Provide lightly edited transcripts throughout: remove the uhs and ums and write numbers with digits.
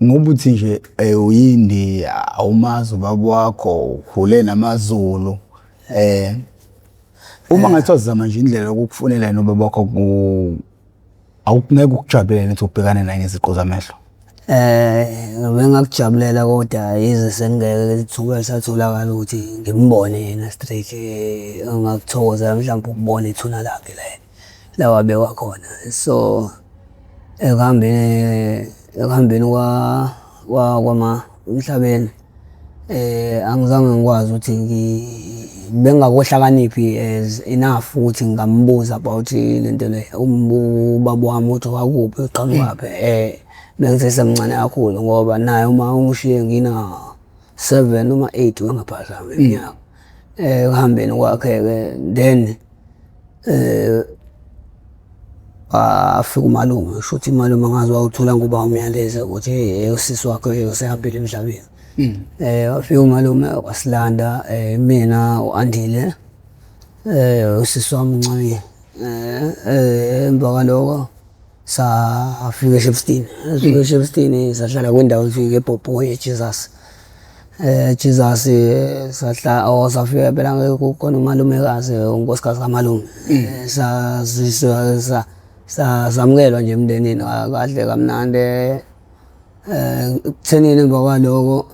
Ngoba uthi nje uyindi, awumazi ubaba wakho, ukhule namaZulu. Uma ngathiwa sizama nje indlela yokukufunela yena ubaba wakho, awungeke ukujabulele ukuthi ubhekane naye ngeziqu zamehlo? Bengingakujabulela kodwa yize sengingeke ithuba lisatholakala ukuthi ngimbone yena straight, engingakuthokozela mhlawumpe ukubona ithuna lakhe la la wabekwa khona. So, ekuhambeni ekuhambeni kwama emhlabeni angizange ngikwazi ukuthi bengingakohlakaniphi as enough ukuthi ngingambuza about lento le, ubaba wami ukuthi owakuphi uqhamukaphi. Bengisesemncane kakhulu ngoba naye uma ungishiye ngina 7 noma 8 ngingaphazami iminyaka. Ekuhambeni kwakhe-ke then wafika umalume, shuthi umalume angazi wawuthola ngoba umyalezo ukuthi hheyi usisi wakho usehambile emhlabeni. Wafika umalume wasilanda mina, u-Andile, usisi wami uNcamile. Emva kwaloko safika eShepstone, safika eShepstone sahlala kwindawo ekuthiwa eBhobhoyi eJesus. Jesus sahla or safika phela kukhona umalumekazi unkosikazi kamalume. Saziswa samukelwa nje emndenini kahle kamnandi. Ekuthenini emva kwaloko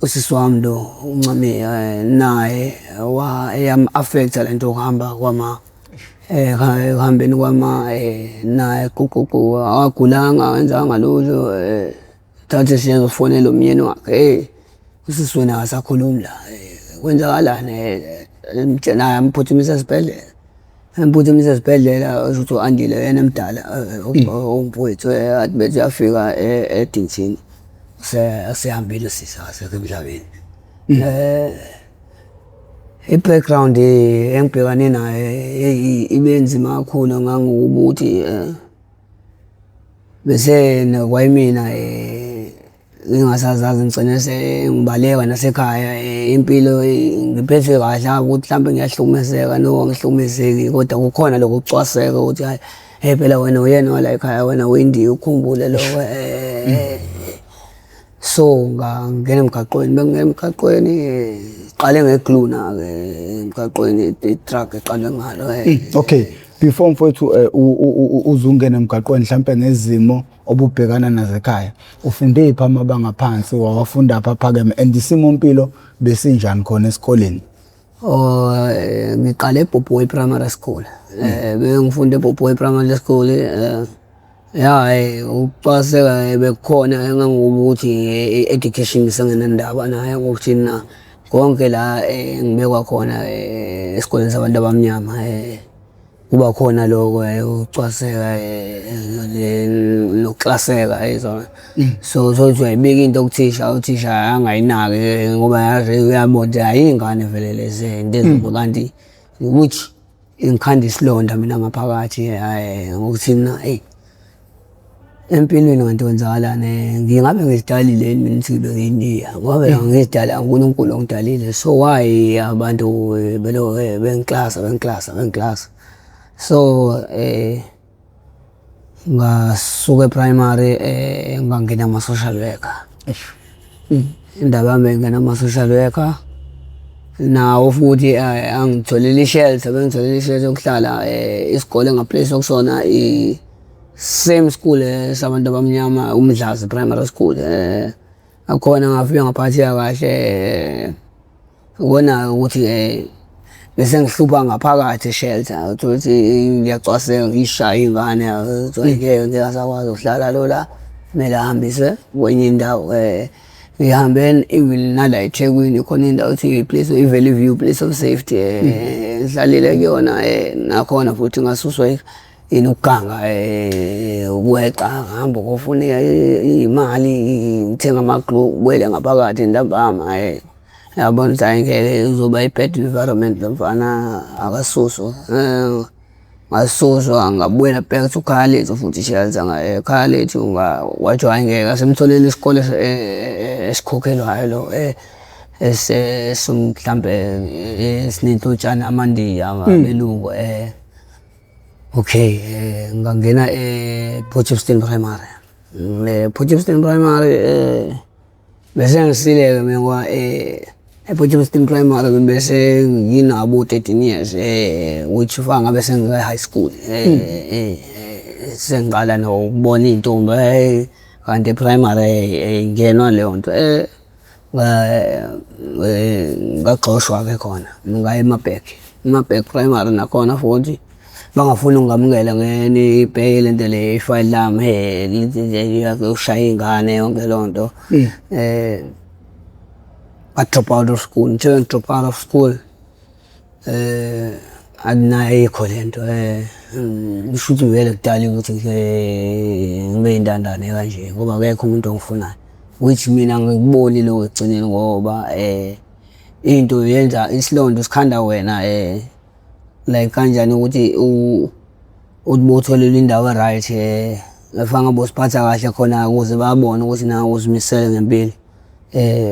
usisi wami lo uNcamiya naye yam-affect-a lento yokuhamba kwama ekuhambeni kwama naye quququ akagulanga akenzanga lutho. Thathe siyofonela umyeni wakhe, hheyi usisi wenu akasakhulumi la, kwenzakalani? Naye amphuthumise esibhedlela, emphuthumise esibhedlela usho ukuthi u-Andile uyena emdala umfowethu athi bethi uyafika eDington usehambile usisi akasekho emhlabeni. I-background engibhekane nayo ibe nzima kakhulu ngangokuthi bese kwayimina ngingasazazi ngigcine sengibaleka nasekhaya, impilo ngiphethwe kahle ukuthi mhlampe ngiyahlukumezeka no angihlukumezeki kodwa kukhona lokho kucwaseka ukuthi hhayi hhe phela wena uyena wala ekhaya wena uyindiya ukhumbule lokho. So ngangena emgaqweni, mengingena emgaqweni qale nge-glue na-ke emgaqweni i-drug eqalwe ngalo. Okay, before mfowethu uzungena emgaqweni mhlampe ngezimo obubhekana nazo ekhaya, ufunde phi amabanga aphansi, wawafunda phi aphakeme and isimo mpilo besinjani khona esikoleni? Oh, ngiqale eBhobhoyi Primary School. Bengifunda eBhobhoyi Primary School. Ya ukucwaseka bekukhona engangokuthi i-education senginendaba nayo ngokuthi na konke la engibekwa khona esikoleni sabantu abamnyama kuba khona lokho ukucwaseka nokuclaseka yizona. So uthole ukuthi uyayibika into kuthisha, uthisha angayinaki ngoba yazi uyabona ukuthi hhayi iy'ngane vele lezi into ezimbi kanti ukuthi ingikhanda isilonda mina ngaphakathi hhayi ngokuthi mina eyi empilweni kanti kwenzakalani, ngingabe ngizidalile yini mina ukuthi ngibe ngiyindiya ngoba phela angizidalanga uNkulunkulu ongidalile, so why abantu belokhu bengiklasa bengiklasa bengiklasa. So ngasuka e-primary ngangena ama-social worker. Indaba yami ngingena ama-social worker nawo futhi angitholele i-shelter, bengitholele i-shelter yokuhlala isikole enga-place-wa kusona i-same school sabantu abamnyama uMdlazi Primary School. Nakhona ngafika ngaphatheka kahle ubona ukuthi bese ngihlupha ngaphakathi e-shelter uthole ukuthi ngiyacwaseka ngiyishaye iy'ngane ngeke ngeke asakwazi ukuhlala lo la kumele ahambiswe kwenye indawo. Ngihambe even nala eThekwini khona indawo ethi i-place i-Valley View Place of Safety ngihlalile kuyona nakhona futhi ngasuswa ini ukuganga, ukweqa ngihamba ngiyofuna iy'mali ngithenge ama-glue ngibuyele ngaphakathi ntambama. Yabona ukuthi hhayi ngeke uzoba i-bad environment lo mfana akasuswe. Ngasuswa ngabuyela back to Khayalethu futhi i-shelter eKhayalethu kwathiwa hhayi ngeke asimtholele isikole esikhokhelwayo lo mhlampe esinenhlotshana amaNdiya abelungu. Okay, ngangena e-Port Shepstone Primary. Potchefstroom Primary bese ngisile-ke mina ngoba e-Potchefstroom Primary bese nginabo 13 years which ufana ngabe sengiwe-high school sengiqala nokubona iy'ntombi hhayi kanti e-primary ayingenwa leyo nto. Ngagxoshwa-ke khona ngaya eMarburg, eMarburg Primary nakhona futhi bangafuni ukungamukela ibheke le nto le ifayili lami lithi nje ushaya iy'ngane yonke leyo nto. Nga-drop out of school, ngithe ngi-drop out of school ayikho le nto kusho ukuthi vele kudala ukuthi ngibe intandane kanje ngoba akekho umuntu ongifunayo. Which mina angikuboni lokho ekugcineni ngoba into uyenza isilonda usikhanda wena like kanjani ukuthi uthi bowutholile indawo e-right efana ngabe uziphatha kahle khona ukuze babone ukuthi nawe uzimisele ngempilo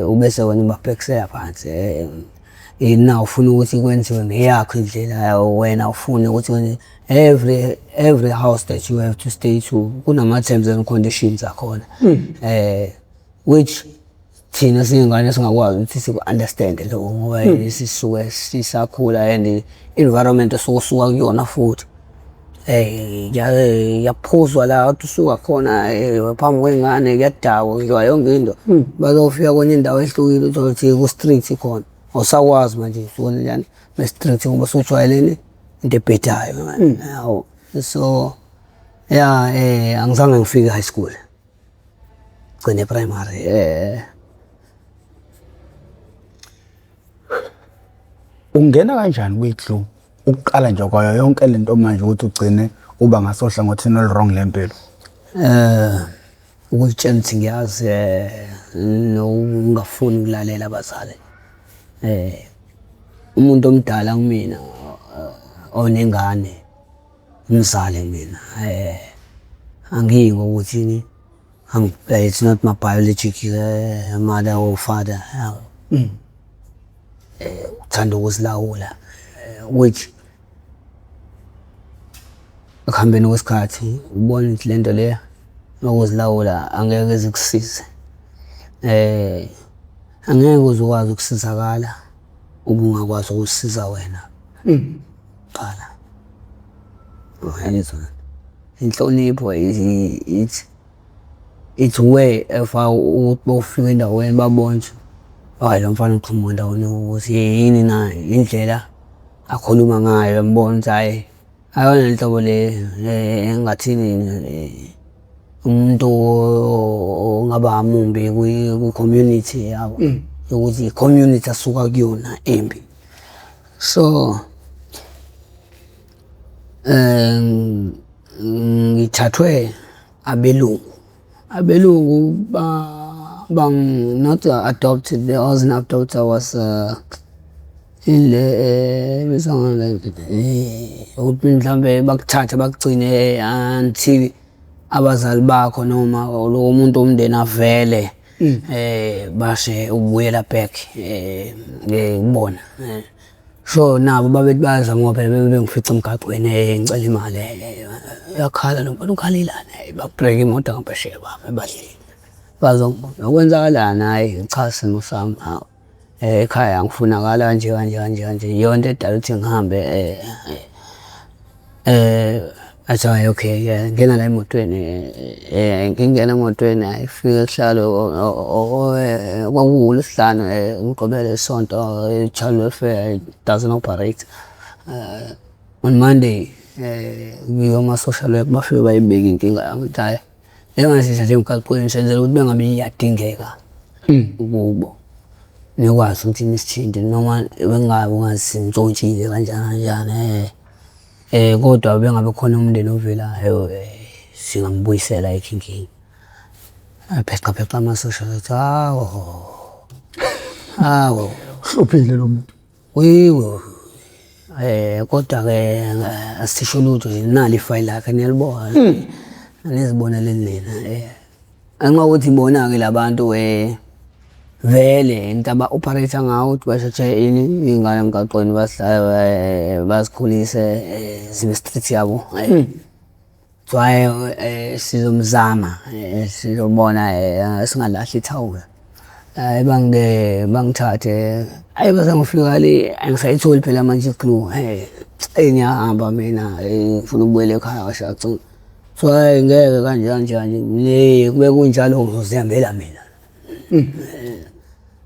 ubese wena ubabhekisela phansi. Na ufuna ukuthi kwenziwe ngeyakho indlela wena awufuni ukuthi every house that you have to stay to kunama-terms and conditions akhona which thina siyingane singakwazi ukuthi siku-understand-e lokho ngoba sisuke sisakhula and environment osuke usuka kuyona futhi kuyaphuzwa la kade usuka khona phambi kwey'ngane kuyadakwa kudliwa yonke into. Bazofika kwenye indawo ehlukile uthole ukuthi ku-street khona awusakwazi manje njani ne-street ngoba usujwayelene into ebhedayo yabo. So ya angizange ngifike e-high school, gcine e-primary. Ungena kanjani kwi-glue? Ukuqala nje kwayo yonke lento manje ukuthi ugcine uba ngasohlangothini olu-wrong lempilo. Ukuzitshela ukuthi ngiyazi nokungafuni ukulalela abazali. Umuntu omdala kumina onengane umzali mina angiyi ngokuthi it's not my biological mother or father. Uthanda ukuzilawula which ekuhambeni kwesikhathi ubona ukuthi lento le yokuzilawula angeke ize ikusize. Angeke uze ukwazi ukusizakala uma ungakwazi ukuzisiza wena kuqala. Uyayizwa? Inhlonipho it's where ukuthi bawufika endaweni babone ukuthi hhayi lo mfana uqhamuka endaweni ewukuthi yini na indlela akhuluma ngayo uyambona ukuthi hhayi akuyona nhlobo le engathini umuntu ongaba mumbi kwi-community yabo ukuthi i-community asuka kuyona embi. So ngithathwe abelungu, abelungu not adopted, I wasn't adopted, I was ile ebizwa ukuthi mhlambe bakuthathe bakugcine until abazali bakho noma lowo muntu womndeni avele base ubuyela back kubona. So nabo babethi bayazama ngoba phela bebengifica emgaqweni ngicela imali uyakhala lo mfana ukhalelani babhreka imoto ngaphesheya kwami ebadlile. Bazongibona kwenzakalani hhayi ngichaze isimo sami hawu ekhaya ngifunakala kanje kanje kanje kanje iyona into edala ukuthi ngihambe athi hhayi okay ngena la emotweni ngingena emotweni hhayi kufike kuhlalwe kwakuwuLwesihlanu uMgqibelo isonto i-child welfare doesn't operate. On Monday kuyiwe ama-social worker bafike bayibika inkinga yami ukuthi hhayi njengamanje nje emgaqweni senzela ukuthi bengabe iyadingeka kubo. Nikwazi ukuthi nisithinte noma bengabe ungazintshontshile kanjani kanjani kodwa bengabe khona umndeni ovelayo singambuyisela ayikho inkinga. Pheqa pheqa ama-social worker hawu hawu. Uhluphile lo muntu. Kodwa-ke asisho lutho nje nali ifayili lakhe niyalibona nizibonele nina. Ngenxa yokuthi bona-ke la bantu vele into aba-operate-a ngayo ukuthi bathathe ini iy'ngane emgaqweni bazikhulise zibe street yabo. Kuthiwa hhayi sizomzama sizobona singalahli ithawula. Hhayi bangithathe, hhayi mase ngifika le angisayitholi phela manje i-glue eyi ngiyahamba mina ngifuna ukubuyela ekhaya ngashaqa. Kuthiwa hhayi ngeke kanje kanje kanje kube kunjalo ngizozihambela mina.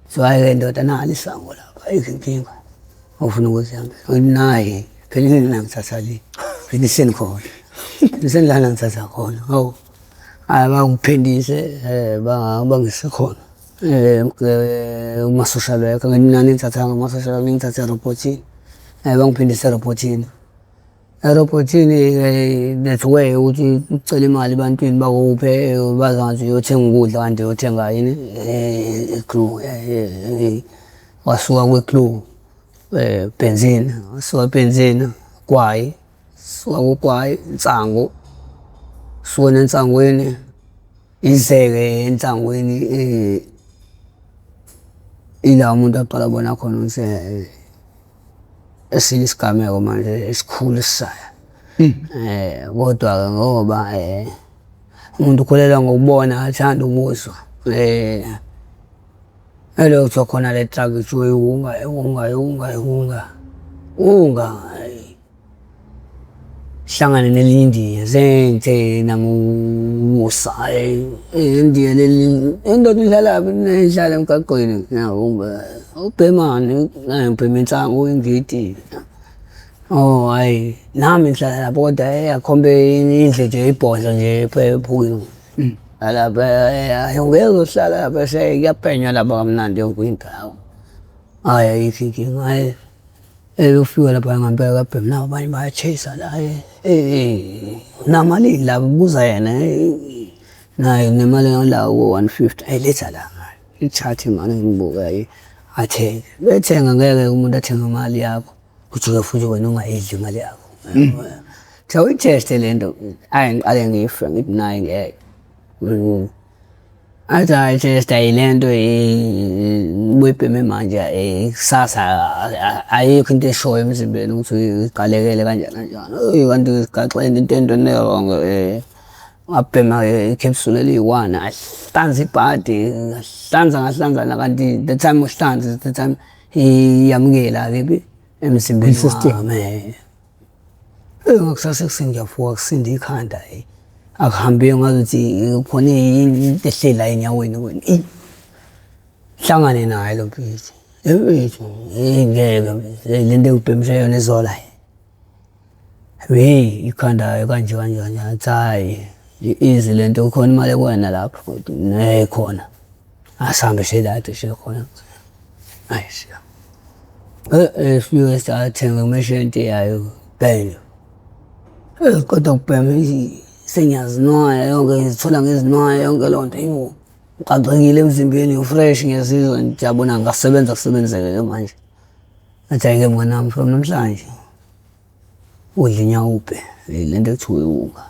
Kuthiwa hhayi-ke ndoda nali isango lapha ayikho inkinga. Ufuna ukuzihambela ngithi nayi phela nangithatha le phindiseni khona phindiseni la nangithatha khona hawu. Hhayi bangiphindise bangise khona kuma-social worker ngithi mina aningithathanga kuma-social worker ningithathe erobhothini. Bangiphindise erobhothini. Erobhothini that's where ukuthi ucele imali ebantwini bakuphe bazi ngathi uyothenga ukudla kanti uyothenga yini i-glue. Wasuka kwi-glue bhenzini, wasuka ebhenzini gwayi, suka kugwayi insangu, suka ensangwini ize-ke ensangwini ila umuntu aqala abona khona ukuthi esinye isigameko manje esikhulu esizayo. Kodwa-ke ngoba umuntu ukholelwa ngokubona athande ukuzwa elokhu kuthiwa khona le truck kuthiwa iwunga iwunga iwunga iwunga unga hlangane nelinye indiya sengithe namusa indiya leli indoda idlalaphi idlala emgaqweni ubhemani ngibhema insangu ingidi. Oh hhayi nami ngihlala lapho kodwa akhombe indlu nje ibhodlo nje ephukile. Lapha ngeke uzohlala lapha kuyabhenywa lapha kamnandi yonke indawo. Hhayi ayikho inkinga hhayi ufika lapha ngempela kuyabhenywa nabo abanye baya-chase-a la unamalini la kubuza yena naye nginemali la ku-150 ayi letha la ithathe imali ngibuke hhayi athenge. Bethenga ngeke umuntu athenge imali yakho ujike futhi wena ungayidli imali yakho. Kuthiwa uyi-test-e le nto, hhayi ngiqale ngife ngithi nayi ngeke. Athi hhayi test ayi le nto ubuyibheme manje kusasa ayikho into eshoyo emzimbeni ukuthi uyiqalekele kanjani kanjani. Kanti ngizigaxele into entweni e-wrong ngabhema i-capsule eliyi-one ngahlanza ibhadi ngahlanza ngahlanza kanti the time uhlanza the time iyamukela kephi emzimbeni wami. Ngakusasa ekuseni ngiyavuka kusinda ikhanda akuhambeki ngazuthi khona into ehleli la enyaweni eyi hlangane naye lo mfethu. Mfethu ngeke le nto engibhemise yona izolo hhayi. Hheyi ikhanda kanje kanje kanje ngathi hhayi i-easy le nto khona imali ekuwena lapho khona. Asihambe siye la kade siye khona. Hhayi siya. Sifike sathenga imeshenti yayo bhenyo. Kodwa ukubhema sengiyazinwaya yonke ngizithola ngizinwaya yonke leyo nto hayibo. Ngixaxekile emzimbeni ngi-fresh ngiyazizwa ngithi yabona ngingasebenza kusebenzeke-ke manje. Ngathi hhayi-ke mngani wami from namhlanje udla inyawupe le nto ekuthiwa iwunga.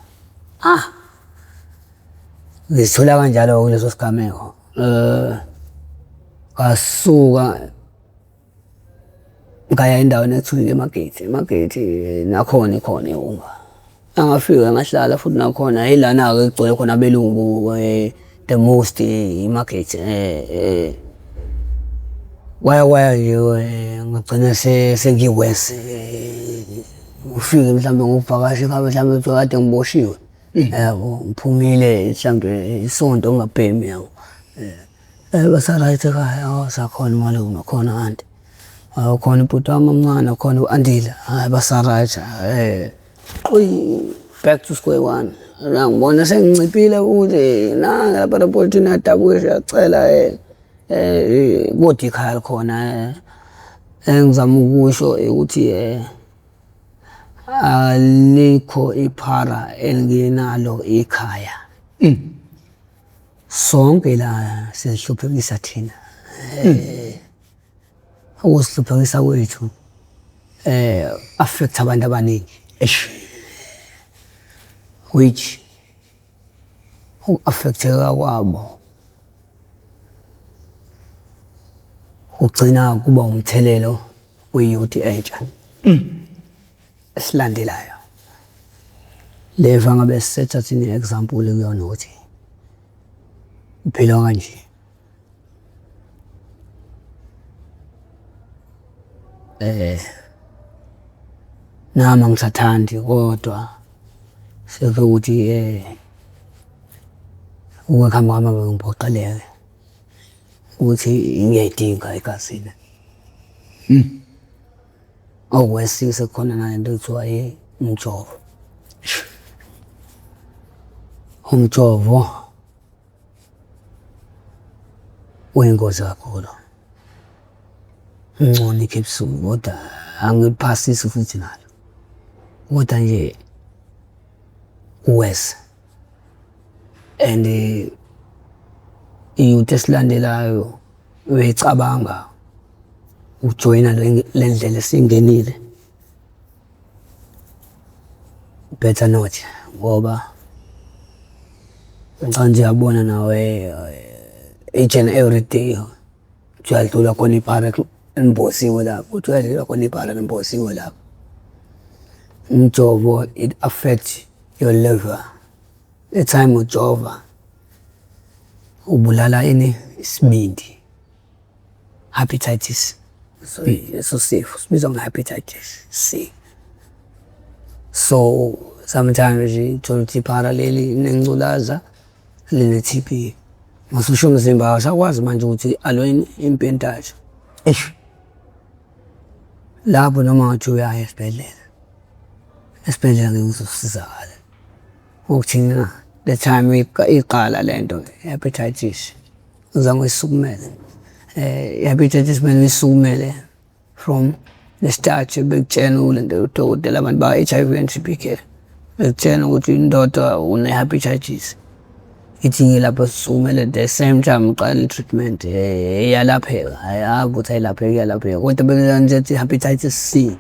Ah, ngizithola kanjalo-ke kuleso sigameko. Ngasuka ngaya endaweni ekuthiwa eMagethi, eMagethi nakhona ikhona iwunga. Ngafika ngahlala futhi nakhona yilana-ke ekugcwele khona abelungu the most iMagethi. Kwaya kwaya nje ngagcina sengi-worse. Ufike mhlambe ngokuvakasha ekhaya mhlambe kuthiwa kade ngiboshiwe yabo, ngiphumile mhlambe isonto ngingabhemi yabo. Basa-right ekhaya sakhona umalume khona u-anti, khona ubhuti wami omncane, khona u-Andile, hhayi basa-right. Back to square one. Ngibona senginciphile futhi nange lapha erobhothini iyadabukisa iyacela kodwa ikhaya likhona. Engizama ukusho ukuthi alikho iphara elingenalo ikhaya. Sonke la sizihluphekisa thina. Ukuzihluphekisa kwethu affect abantu abaningi. Eish which uku-affect-eka kwabo kugcina kuba umthelelo kwi-youth entsha esilandelayo. Le fangabe sisetha thina i-example kuyona ukuthi kuphilwa kanje. Nami angisathandi kodwa sekuwukuthi ukuhamba kwami ngiphoqeleke ukuthi ngiyayidinga egazini. Okwesiko sekukhona nalento ekuthiwa umjovo. Umjovo uyingozi kakhulu. Ngcono i-capsule kodwa angiliphasisi futhi nalo, kodwa nje worse and i-youth esilandelayo uyayicabanga ukujoyina le ndlela esiyingenile, better not ngoba ngicabanga ukuthi uyabona nawe each and every day uthi uyadlula khona iphara elimbosiwe lapho, uthi uyadlula khona iphara elimbosiwe lapho. Umjovo it affect your liver, the time ujova ubulala ini? Isibindi, hepatitis. So leso sifo sibizwa nge-hepatitis C. So sometimes uthola ukuthi iphara leli linengculaza line-T_B. Mase umzimba awusakwazi manje ukuthi alwe impi entathu. Eish. Lapho noma ngathi uyaya esibhedlela, esibhedlela ngeke uze usizakale. Ukuthini na? The time iqala lento i-hepatitis uzange uyisukumele. I-hepatitis kumele uyisukumele from the start bekutshena lento udokotela abantu ba-H_I_V and T_B care bekutshena ukuthi indoda une-hepatitis. Ithi-ke lapho sisukumele the same time uqala i-treatment iyalapheka, hhayi ukuthi ayilapheki iyalapheka kodwa bekuthi i-hepatitis C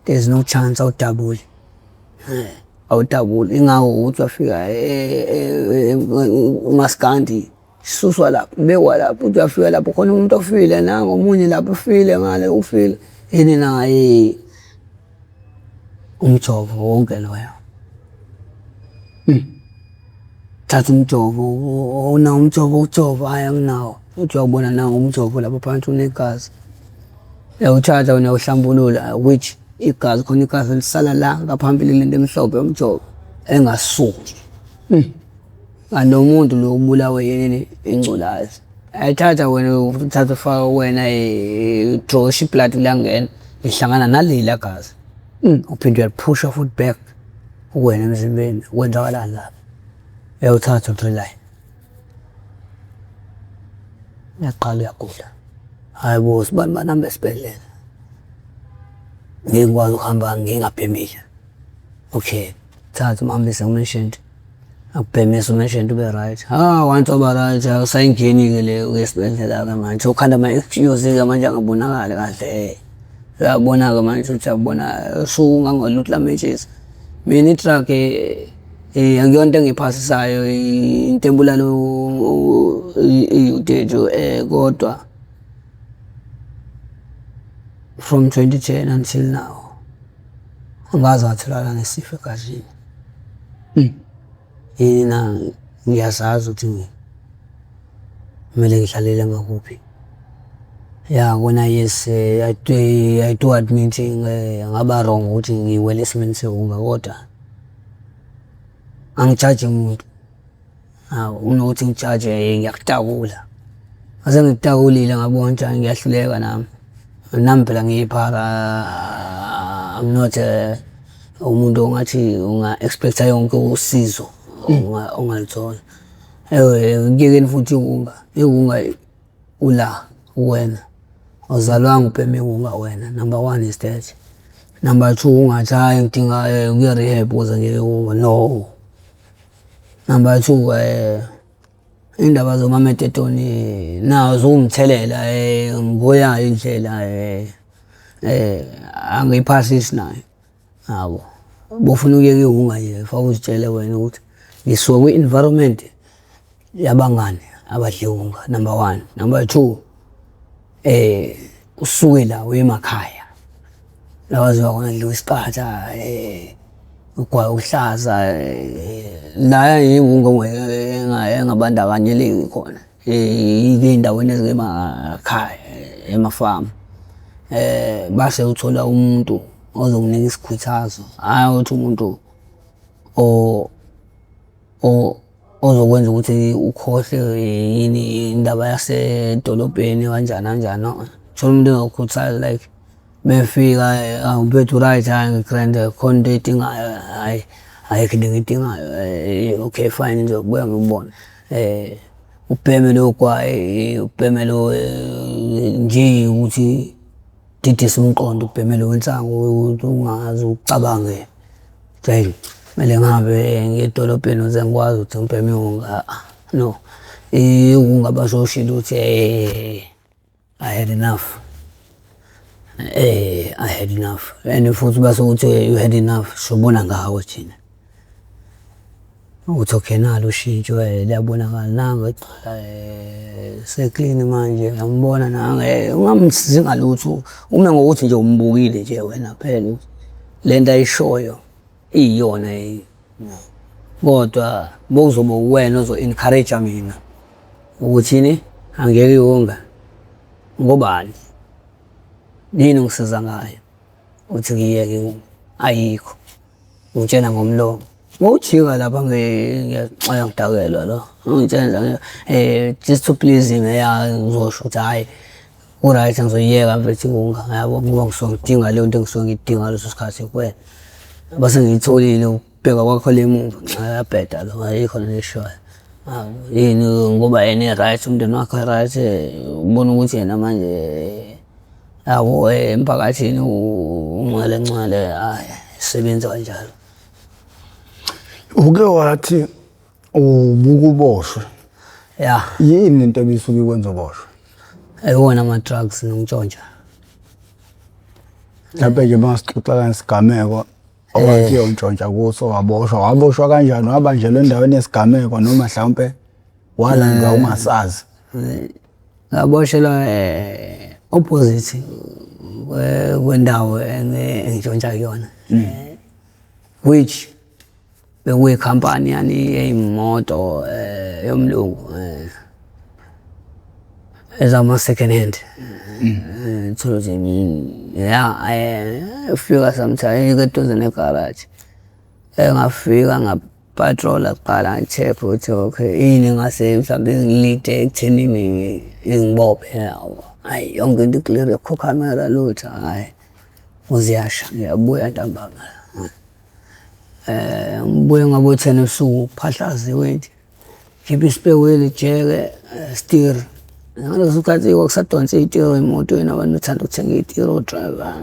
there's no chance awudabuli, awudabuli. Ingakho ukuthi wafika umaskandi isuswa lapho ibekwa lapho, uthi uyafika lapho khona umuntu ofile nangu omunye lapho ufile ngale ufile yini na umjovo wonke loyo. Thatha umjovo, unawo umjovo wokujova? Hhayi anginawo. Uthi uyawubona nangu umjovo lapho phansi unegazi. Uyawuthatha wena uyawuhlambulula which igazi khona igazi elisala la ngaphambili lento emhlophe yomjovo engasuki. Kanti lo muntu lo ubulawe yini? Ingculazi. Ayithatha wena uthatha ufaka kuwena idrosha i-blood liyangena lihlangana naleliya gazi. Uphinde uyaliphusha futhi back kuwena emzimbeni kwenzakalani lapho? Uyawuthatha u-three Uyaqala uyagula. Hhayi bo sibanibani hamba esibhedlela. Ngeke ngikwazi ukuhamba ngingabhemile. Okay, thatha umhambise kumeshenti. Akubhemise umeshenti ube right. Ha once waba right awusayingeni-ke le ukuya esibhedlela-ke manje sewukhanda ama-excuse-ke manje angabonakali kahle. Uyabona-ke manje ukuthi uyabona usukungangokuthi lamentshisi. Mina i-drug akuyona into engiyiphasisayo into ebulala i-youth yethu kodwa from 2010 until now angikaze ngatholakala nesifo egazini. Yini na ngiyazazi ukuthi kumele ngidlalele ngakuphi. Ya kona yes I do admit ngaba wrong ukuthi ngiwele esimeni sewunga kodwa angijaji muntu. Hawu kunokuthi ngijaje ngiyakutakula. Mase ngikutakulile ngabona ukuthi hhayi ngiyahluleka nami. Nami phela ngiyiphara I'm not umuntu ongathi unga-expect-a yonke usizo ongaluthola. Ekuyekeni futhi iwunga, iwunga ula kuwena, awuzalwanga ubhema iwunga wena number one is that. Number two, ungathi hhayi ngidinga ukuya e-rehab ukuze ngiyeke iwunga, no. Number two, iy'ndaba zoma-methadone nazo ziwumthelela ngoyayo indlela angiyiphasisi nayo, yabo. Uma ufuna ukuyeka iwunga nje fanele uzitshele wena ukuthi ngisuka kwi-environment yabangani abadla iwunga number one. Number two, usuke la uye emakhaya la kwaziwa khona kudliwa isiqatha. Ugwayi uhlaza la iwunga engabandakanyeleki khona ey'ndaweni ezingemakhaya emafamu. Base uthola umuntu ozokunika isikhuthazo, hhayi ukuthi umuntu ozokwenza ukuthi ukhohlwe yini indaba yasedolobheni kanjani kanjani . Thola umuntu ozokukhuthaza like mefika hawu mfethu u-right, hhayi ngi-grand khona into oyidingayo, hhayi ayikho into engiyidingayo okay fine ngizobuya ngikubone. Ubheme lo gwayi, ubheme lo nje ukuthi udidise umqondo, ubheme lo wensangu ukuthi ungaze ucabange ukuthi hhayi kumele ngihambe ngiye edolobheni ukuze ngikwazi ukuthi ngibheme iwunga no. Iwunga bazoshilo ukuthi I had enough. I had enough and futhi base kuthi you had enough sobona ngawe thina. Ukuthi okay nalo ushintsho liyabonakala nangu seklini manje ngiyambona nange ungamsizi ngalutho ume ngokuthi nje umbukile nje wena phela ukuthi le nto ayishoyo iyiyona yini. Kodwa bekuzoba uwena ozo-encourage-a mina ukuthini angiyeke iwunga ngobani yini ongisiza ngayo ukuthi ngiyeke iwunga ayikho. Ungitshela ngomlomo ngojika lapha ngiyaxaka ngidakelwa lo ungitshela just to please him ya ngizosho ukuthi hhayi ku-right ngizoyiyeka mfethu iwunga yabo ngoba ngisuke ngidinga leyo nto engisuke ngiyidinga ngaleso sikhathi kuwena. Base ngiyitholile ukubheka kwakho le emuva cha uyabheda lo ayikho lento oyishoyo. Yini ngoba yena e-right umndeni wakhe e-right ubona ukuthi yena manje yabo emphakathini ungcwele hhayi ayisebenzi kanjalo. Uke wathi ubuke uboshwe. Ya. Yini lento ebisuke ikwenza uboshwe? Iwona ama-drugs nokuntshontsha. Mhlawumbe nje masixoxa ngesigameko owathi uyontshontsha kuso waboshwa, waboshwa kanjani? Wabanjelwa endaweni yesigameko noma mhlawumpe walandwa ungasazi? Ngaboshelwa opposite kwendawo engintshontsha kuyona. Which bekuyikhampani yani yey'moto yomlungu ezama-second hand. Uthole ukuthi ya ufika sometime eduze negaraji. Engafika ngapatrola kuqala ngi-check-a ukuthi okay yini engase mhlawumbe ingilide ekuthenini ingibophe yabo. Hhayi yonke into i-clear akukho khamera lutho hhayi ziyasha ngiyabuya ntambama. Ngibuye ngabo-10 ebusuku kuphahlaza iwindi, ngikhiphe i-spare wheel ijeke stiri. Ngaleso sikhathi kwakusadonsa iy'tiro ey'motweni abantu bethanda ukuthenga iy'tiro o-driver.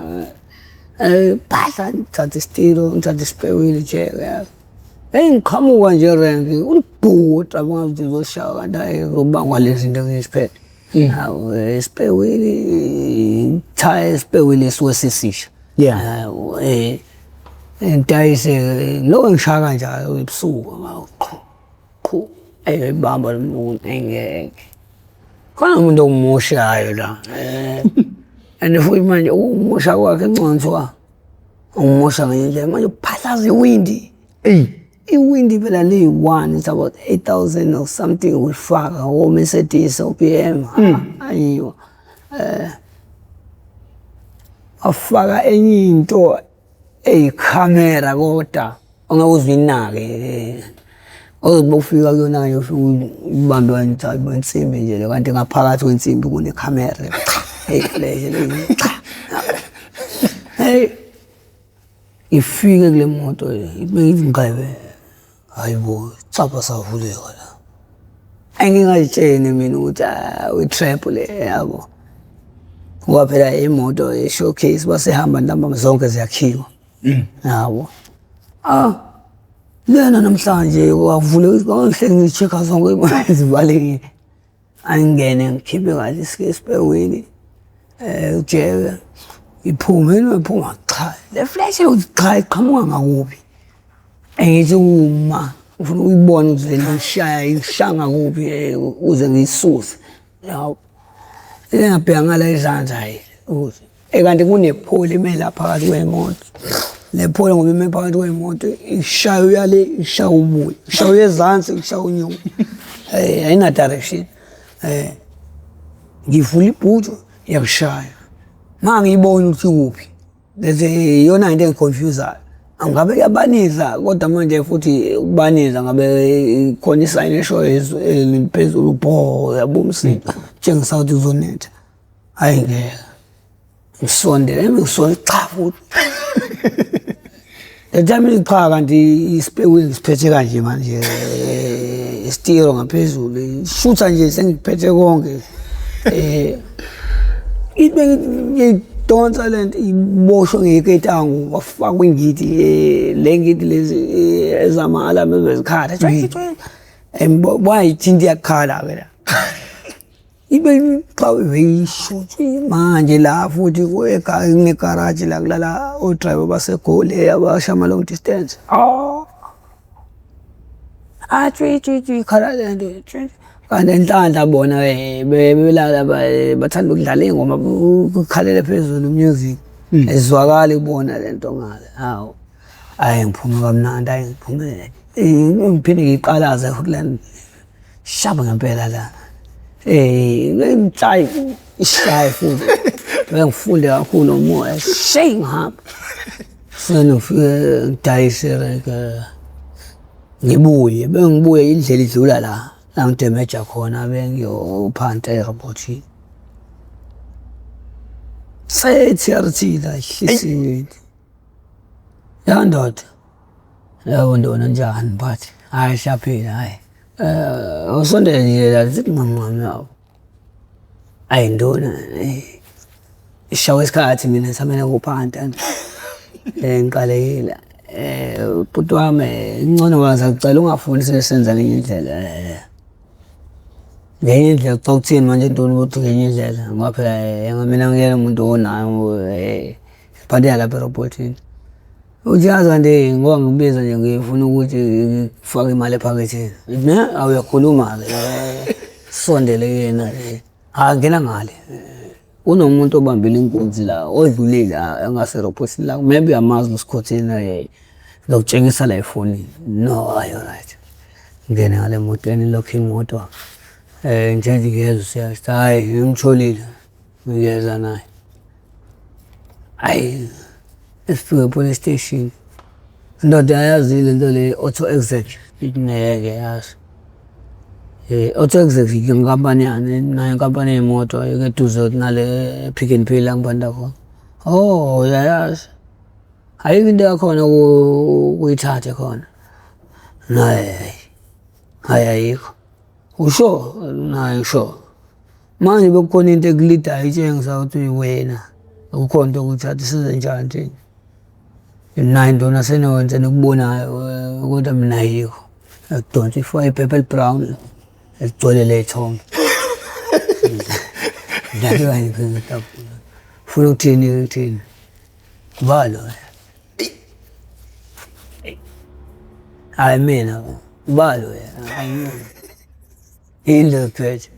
Phahla ngithathe isitiro ngithathe i-spare wheel ijeke. Eyi ngiqhamuka nje erenki uliBhu u-driver ngazuthi ngizoshaywa kanti hhayi kuzobangwa lezi zinto engiziphethe. Hawu i-spare wheel, ithayi i-spare wheel esuke sesisha. Yeah. Hawu ngidayise lokho ngishaya kanjalo ebusuku qhu qhu eyibamba lo muntu engeke. Khona umuntu ongimoshayo la. And futhi manje ukumosha kwakhe ngcono kuthiwa ungimosha ngenye indlela manje uphahlaza iwindi. Eyi. Iwindi phela liyi-one it's about 8,000 or something ulifaka o-Mercedes o-B_M ayiwa. Wafaka enye into eyikhamera kodwa ongeke uze uyinake. Ozothi uma ufika kuyona nje ufike uyibambe kanje insimbi nje le kanti ngaphakathi kwensimbi kunekhamera eyi-flash le cha. Hheyi ifike kule moto ithi ngqebe, hhayi bo isicabha savuleka la. Engingay'tsheni mina ukuthi i-trap le yabo. Ngoba phela imoto i-showcase basehamba ntambama zonke ziyakhiwa yabo. Ah lena namhlanje kwavuleka ngihleli ngi-check-a zonke zivalekile. Angingene ngikhiphe kahle i-spare wheel ujeke iphume iphuma cha le flash yokuthi cha iqhamuka ngakuphi. Engithi uma ngifuna ukuyibona ukuthi le nto ishaya ishaya ngakuphi ukuze ngiyisuse yabo. Ngabheka ngala ezansi hhayi ukuthi kanti kunepholi ime la phakathi kwey'moto. Le pholo ngoba ime phakathi kwey'moto ishaya uyale ishaya ubuye ishaya uyezansi ishaya unyuka um ayina-direction um ngivula ibhuthi iyakushaya ma ngiyibona ukuthi ikuphi bese iyona into engiconfusayo angabe kuyabaniza kodwa manje futhi ukubaniza ngabe khona isayini eshoyo phezulu bho yabo umsindo tshengisa ukuthi uzonetha hayi ngeke ngisondele ngisondele cha futhi the time cha kanti isipewini ngisiphethe kanje manje isitiro ngaphezulu shutha nje sengiphethe konke eh ibe ngidonsa lento iboshwe ngeketangu kwafakwa ingidi le ngidi lezi ezama-alarm ebezikhala wayithinta iyakhala-ke la ibe xa beyishuthi manje la futhi kunegaraji la kulala odrayiva baseGoli abasha ama-long distance. Ah, ah twi twi twi khala le nto twi. Kanti enhlanhla bona belala bathanda ukudlala iy'ngoma kukhalele phezulu music. Ayizwakali kubona le nto ngale. Hawu, hhayi ngiphume kamnandi, hhayi ngiphume ngiphinde ngiyiqalaze futhi le shaba ngempela la. Ngitshaye ishaye futhi. Bengifunde kakhulu umoya, shame ngihamba. Sengifike ngidayise like ngibuye, bengibuye indlela idlula la, la ngidemeja khona bengiyophanta erobhothini. Se-T_R_T la ihlisiwe. Ya ndoda, yebo ndona njani mphathi? Hhayi siyaphila hhayi. Awusondele nje la sithi nqamu yabo. Ayi nduna ishawe isikhathi mina ngisamele kuphanta. Ngiqalekile. Bhuti wami ngcono ngizacela ungafuni sesenza ngenye indlela. Ngenye indlela cha ukuthini manje nduna ukuthi ngenye indlela ngoba phela mina ngiyena umuntu onayo ngiphatheka lapha erobhothini. Uthi yazi kanti ngoba ngikubiza nje ngifuna ukuthi ngifake imali ephaketheni. Ne awuyakhuluma-ke sondele kuyena hhayi ngena ngale. Kunomuntu obambile inkunzi la odlulile la engaserobhothini la maybe uyamazi uSikhotheni ngizokutshengisa la efonini. No, hhayi alright. Ngene ngale motweni ilokhu imoto nje ngiyezwa useyasho hhayi ngimtholile ngiyeza naye. Hhayi esifike e-police station indoda yayazi le nto le auto exec ithi ngeke yazi. Auto exec inkampani yani nayo inkampani yey'moto eduze nale Pick n Pay la ngibanda khona. Oh uyayazi, ayikho into yakhona ukuyithatha khona. Hhayi, hhayi ayikho. Usho? Naye sure. Manje bekukhona into ekulidayo itshengisa ukuthi wena akukhona into yokuthatha size njani thina. Nayi nduna seniwenze enikubonayo kodwa mina ayikho. Ekudonsa ifaka iphepha eli-brown eligcwele ley'thombe. Dlale kanye phezu kwetafula. Ufuna ukuthini ukuthini? Ubani loyo? Hhayi mina, ubani loya? Hhayi mina. Yini le phethe?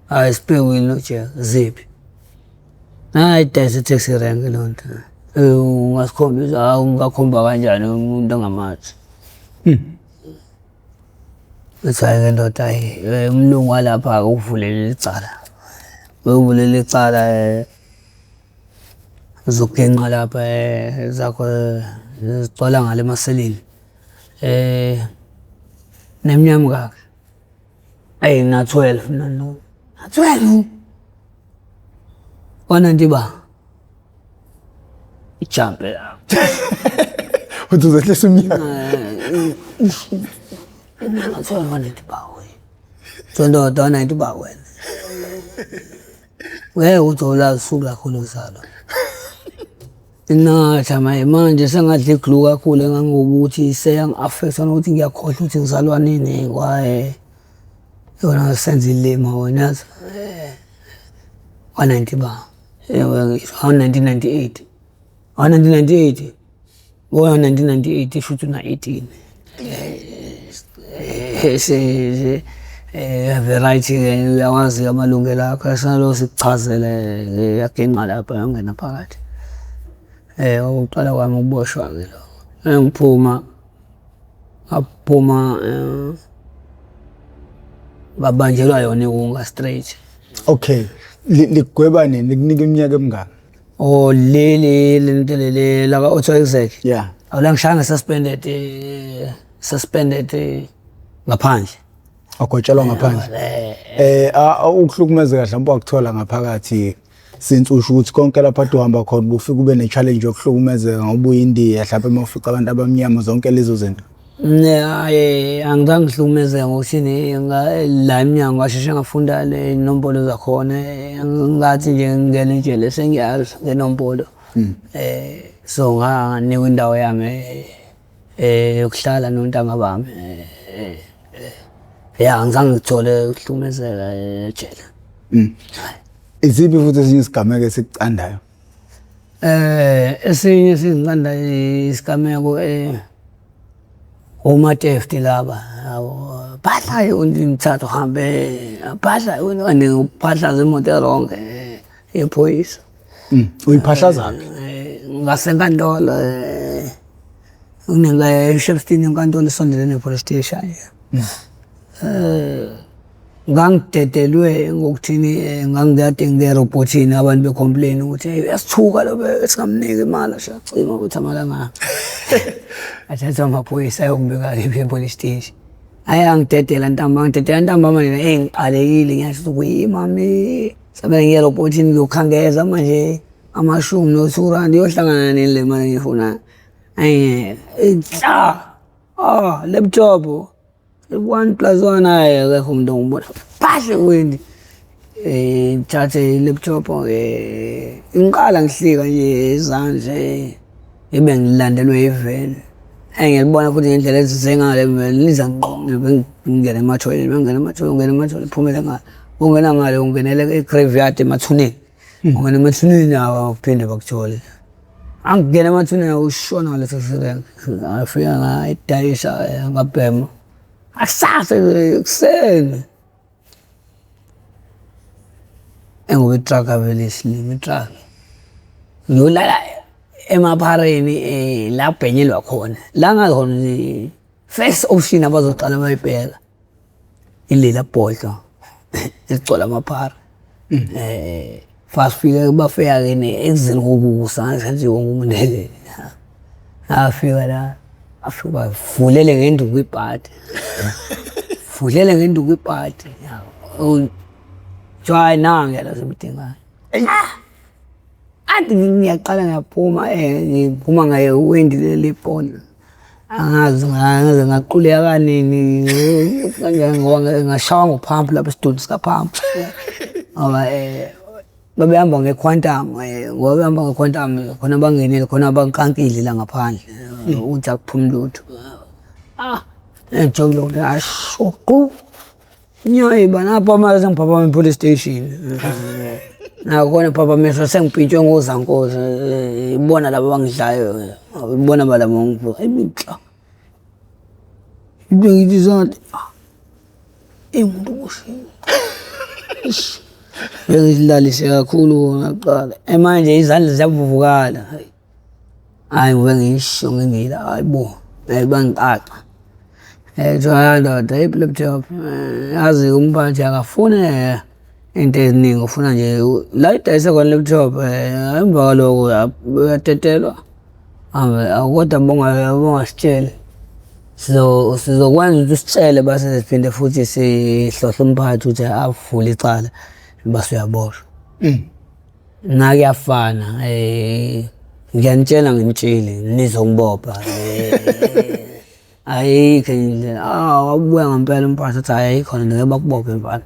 Hhayi sibhekile noJack, ziphi? Hhayi idayisa i-taxi rank leyo nto. Ungasikhombisa, hawu ungakhomba kanjani umuntu ongamazi? Ngithi hhayi-ke ndoda hhayi umlungu walapha-ke ukuvulelile icala. Ukuvulele icala uzogenqa lapha zakho zigcwala ngale emaseleni. Neminyaka emingaki? Eyi ngina-12 mina no. Na-12? Wananti ba? Ijampe la. Uthi uzehlisa iminyaka. Na-12 wananti ba wena. So ndoda wananti ba wena. Ngeke uthi ulazi usuku lakho lokuzalwa. Natha maye manje sengadla iglu kakhulu engangokuthi seyangi-affect-a nokuthi ngiyakhohlwa ukuthi ngizalwa nini kwaye yona senza ilima wena yazi. Wa-ninety ba, wa-1998, wa-1998, wa-1998 shuthi una-18. Variety-ke uyawazi amalungelo akho esinalo sikuchazele yaginqa lapha yangena phakathi. Okokuqala kwami ukuboshwa-ke lokho. Engiphuma, ngaphuma ngabanjelwa yona iwunga straight. Okay. Likugweba nini? Likunika iminyaka emingaki? Oh leli lento leli laka auto exec. Yeah. Awulangishaya nge-suspended suspended ngaphandle. Agwetshelwa ngaphandle. Ukuhlukumezeka mhlawumbe wakuthola ngaphakathi since usho ukuthi konke lapha ade uhamba khona ubufike ube ne-challenge yokuhlukumezeka ngoba uyindiya mhlawumbe uma ufica abantu abamnyama zonke lezo zinto. Hhayi, angizange ngihlukumezeke ngokuthini la emnyango ngasheshe ngafunda le nombolo zakhona ngathi nje ngingena ejele sengiyazi ngenombolo. So nganikwa indawo yami yokuhlala nontanga bami. Ya, angizange ngikuthole ukuhlukumezeka ejele. Iziphi futhi esinye isigameko esikucandayo? Esinye esingiqanda isigameko omatefti laba yabo phahla ngithatha uhambe phahla and uphahlaza imoto e-wrong yephoyisa. Uyiphahlazaphi? Ngasenkantolo eShepstone inkantolo esondelene ne-police station. Ngangidedelwe ngokuthini ngangikade ngiye erobhothini abantu be-complain-a ukuthi hheyi uyasithuka lo singamniki imali ashacima ukuthi amalanga athathwa amaphoyisa ayongibeka e-police station. Hhayi angidedela ntambama, angidedela ntambama nje eyi ngiqalekile ngiyasho ukuthi mami samele ngiye erobhothini ngiyokhangeza manje amashumi no-two rand iyohlangana nini le mali engiyifunayo. Hhayi nhla ah laptop. One plus one hhayi akekho umuntu ongibona phahle wini ngithathe i-laptop ngiqala ngihlika nje izandla ngibe ngilandelwe yiveni. Engilibona futhi ngendlela ezize ngale veni liza ngqo ngingene emathoyilethi, mangingena emathoyilethi ungena emathoyilethi uphumele ngale. Ungena ngale ungenele e-graveyard emathuneni. Ungena emathuneni awuphinde bakuthole. Angingena emathuneni ushona ngaleso sirenki. Ngafika ngayidayisa ngabhema. Akusasa ekuseni. Engoba i-truck avele isilima i-truck. Ngiyolala emaphareni la kubhenyelwa khona. La ngazi khona first option abazoqala bayibheka. Ilela bhodlo eligcwele amaphara. Bafike bafika-ke ekuzeni kokusa ngathi wonke umuntu elele. Ngafika la bafike bavulele ngenduku ibhadi, vulele ngenduku ibhadi. Kuthiwa hhayi nanguya la simdingayo. Athi ngiyaqala ngiyaphuma ngiphuma ngewindi leli ibhola. Angazi ngaze ngaquleka kanini kanjani ngoba ngashawa ngophampu lapha esiduli sikaphampu. Ngoba babehamba nge-Quantum ngoba behamba nge-Quantum khona bangenile khona bankankile la ngaphandle ukuthi akuphumi lutho. Ah, engijabule ngasho qu. Nyayiba napha manje sengiphaphama e-police station. Nakhona ngiphaphamiswa sengipintshwe ngozankosi ibona laba abangidlayo ibona balaba ngivuka imihla. Into ngithi zathi eyi umuntu uboshiwe. Eish. Bengizilalise kakhulu kona kuqala. Manje izandla ziyavuvukala. Hhayi ngibe ngisho ngingila hhayi bo, bangixaxa. Kuthiwa hhayi ndoda iphi i-laptop? Yazi umphathi akafuni into eziningi ufuna nje la idayise khona i-laptop emva kwaloko uyadedelwa ahambe kodwa bongasitsheli sizokwenza ukuthi usitshele base siphinde futhi sihlohle umphathi ukuthi avule icala base uyaboshwa. Na kuyafana ngiyanitshela nginitshele nizongibopha ayikho enye indlela. Ah wabuya ngempela umphathi wathi hhayi ayikho lento ngeke bakubophe mfana.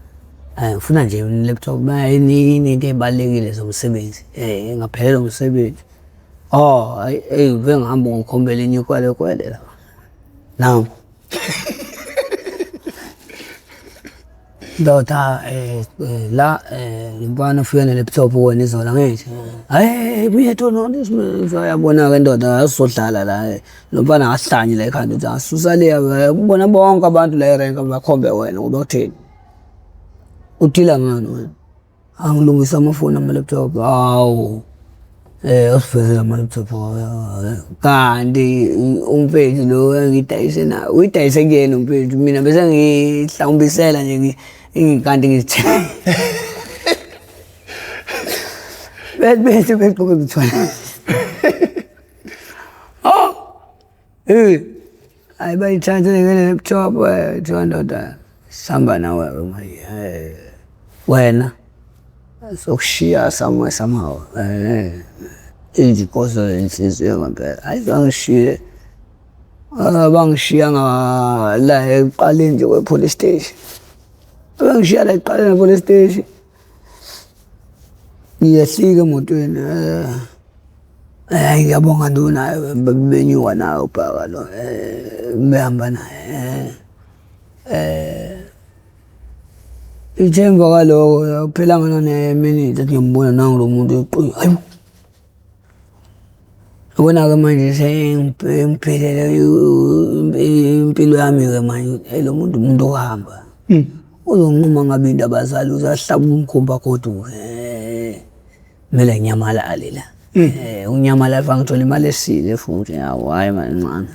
Ngifuna nje i-laptop inento ey'balulekile zomsebenzi ngaphelelwa umsebenzi. Oh hhayi eyi ngive ngihamba ngikhombela enye ikwelekwele la nangu. Ndoda la lo mfana ufike ne-laptop kuwena izolo angithi? Hhayi uyethu uyabona-ke ndoda asizodlala la. Lo mfana akahlanyi la ekhanda uthi asusa le ubona bonke abantu la erenki bakhombe wena ngoba utheni? Udila ngani wena? Angilungisa amafoni ama-laptop. Hawu. Usivezele ama-laptop kanti umfethu lo engidayise naye uyidayise kuyena umfethu mina bese ngihlawumbisela nje kanti ngizithenga. Bethi bethi begqoke ngithwala. Oh! Eh. Hayi bayithathe le laptop kuthiwa ndoda sihamba nawe manje. Wena sokushiya somewhere somehow. Inkosi inhliziyo ngempela. Hayi bangishiye bangishiya la ekuqaleni nje kwe-police station. Bangishiya la ekuqaleni kwe-police station. Ngiyehlika emotweni hhayi ngiyabonga nduna benyuka naye ubhaka lo behamba naye. Ithe emva kwaloko akuphelanga nane-minute ethi ngiyombona nangu lo muntu hayi bo. Yabona-ke manje sengiphelele impilo yami-ke manje eyi lo muntu umuntu wokuhamba. Uzonquma ngabe iy'ndaba zalo uzahlaba umkhumbi agoduke. Kumele nginyamalale la. Ukunyamalala fanele ngithole imali esile futhi hawu hhayi imali encane.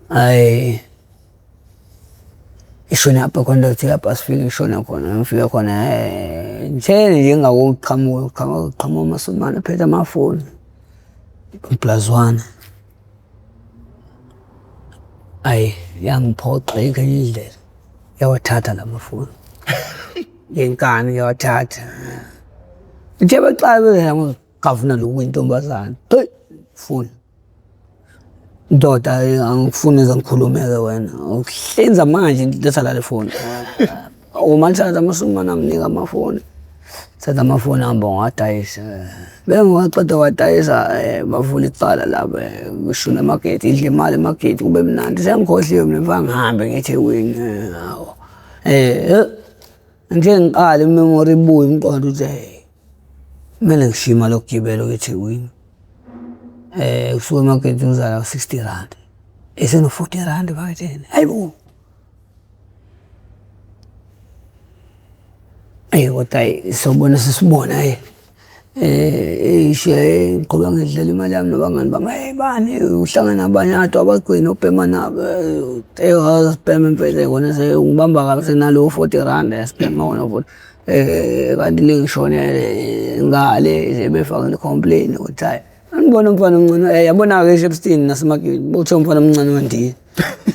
Hhayi ishone apha khona kuthiwa ibhasi ishona khona ngifike khona ngithe nje ngingakawuqhamuki qhamuka amasumane aphethe amafoni plus one. Ayi yangiphoxa ayikho enye indlela yawathatha la mafoni ngenkani yawathatha. Ngithe beqala ngavuna lokhu intombazane heyi foni. Ndoda angifuni ngize ngikhulume-ke wena ukuhlinza manje letha la le foni. Uma ngithatha amasumane anginika amafoni, thatha amafoni ahamba ngiwadayise. Bengiwaqeda kuwadayisa bavula icala labo kushone amageti, idle imali emageti kube mnandi. Sengikhohliwe mina mfana ngihambe ngiye eThekwini hawu. Ngithe ngiqala imemori ibuye umqondo uthi hheyi kumele ngishiye imali yokugibela ukuya eThekwini. Kusuka emageti ngiza la 60 rand, eseno-40 rand phaketheni, hayi bo. Eyi kodwa hhayi sobona sesibona hhayi. Ngiqhubeka ngidlela imali yami nabangani bami, hheyi bani uhlangana nabanye ade abagcina obhema nabo sibhema impela kona ngibamba kabi senalowo 40 rand sibhema wona 40 kanti lingishonele ngale sebefake i-complain ukuthi hhayi anibona umfana omncane yabona-ke eShepstone naseMagini kuthiwa umfana omncane weNdiya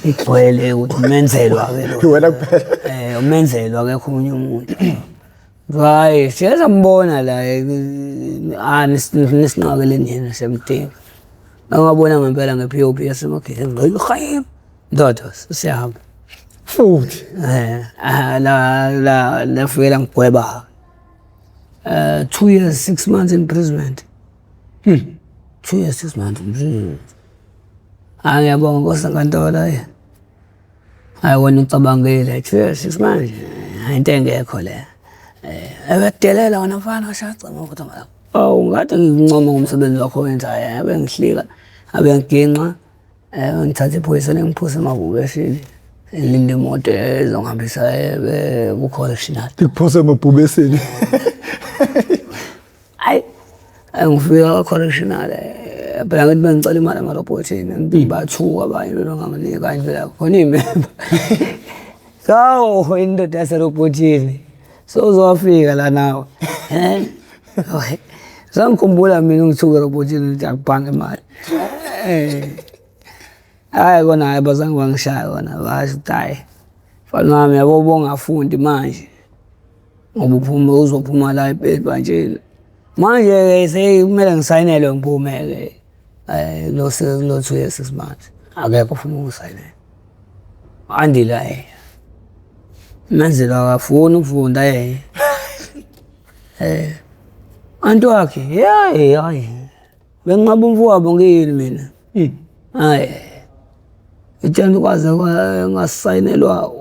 igcwele ukuthi umenzelwa-ke lo. Wena kuphela. Umenzelwa akekho omunye umuntu. Hhayi siye sambona la nisinqakele nina siyamdinga. Ngabona ngempela nge-P_O_P yaseMagini hayi ndoda siyahamba. Futhi. La la lafike langigweba 2 years 6 months imprisonment. 2 years 6 months imprisonment. Hhayi ngiyabonga Nkosi enkantolo hhayi. Hhayi wena ucabangile 2 years 6 months into engekho le. Uyadelela wena mfana washaca ngokuthi awu ngathi ngikuncoma ngomsebenzi wakho owenzayo abe ngihlika abe ngiginqa ngithathe iphoyisa lingiphose emabhubesini ngilinde imoto ezongihambisa ku-correctional. Ikuphose emabhubesini. Hhayi ngifika kwa-correctional phela ngithi bengicela imali emarobhothini bathuka abanye bebenganginiki kanti phela khona iy'memba. Hawu indoda yaserobhothini sewuzowafika la nawe. Sangikhumbula mina ungithuka erobhothini ukuthi akubhange imali. Hhayi kona hhayi abazange bangishaya kona basho ukuthi hhayi mfana wami yabo ubungafundi manje ngoba uphuma uzophuma la ebhantshini. Manje-ke sekumele ngisayinelwe ngiphume-ke kulo 2 years 6 months akekho ofuna ukungisayinela. Andile hhayi Menzela akafuni ukufunda yena. Anti wakhe hhayi hhayi benginqaba umfowabo ngiyini mina. Hhayi itshela kwaze ngasayinelwa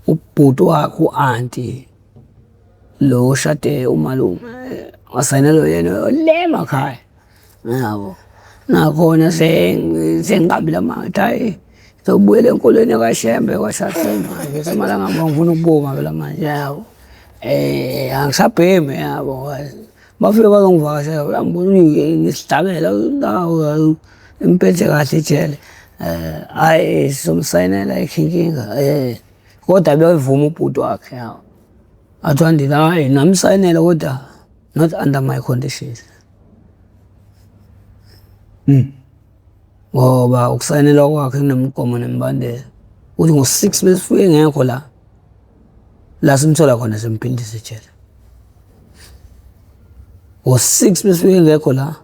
ubhuti wakhe u-anti lo oshade umalume ngasayinelwa yena le emakhaya yabo. Nakhona sengiqambile amanga ngithi hhayi ngizobuyela enkolweni yakwaShembe kwaShaka manje semalanga ngifuna ukubonga phela manje yabo. Angisabhemi yabo. Bafike bazongivakashela uyangibona ngisidlakela la imphethe kahle ijele. Hhayi sizomsayinela ayikho inkinga kodwa bevuma ubhuti wakhe yawo. Athi uAndile hhayi ngamsayinela kodwa not under my conditions. Ngoba ukusayinelwa kwakhe kunemigomo nemibandela. Uthi ngo-6 besifike engekho la, la simthola khona simphindisa ejele. Ngo-6 besifike engekho la,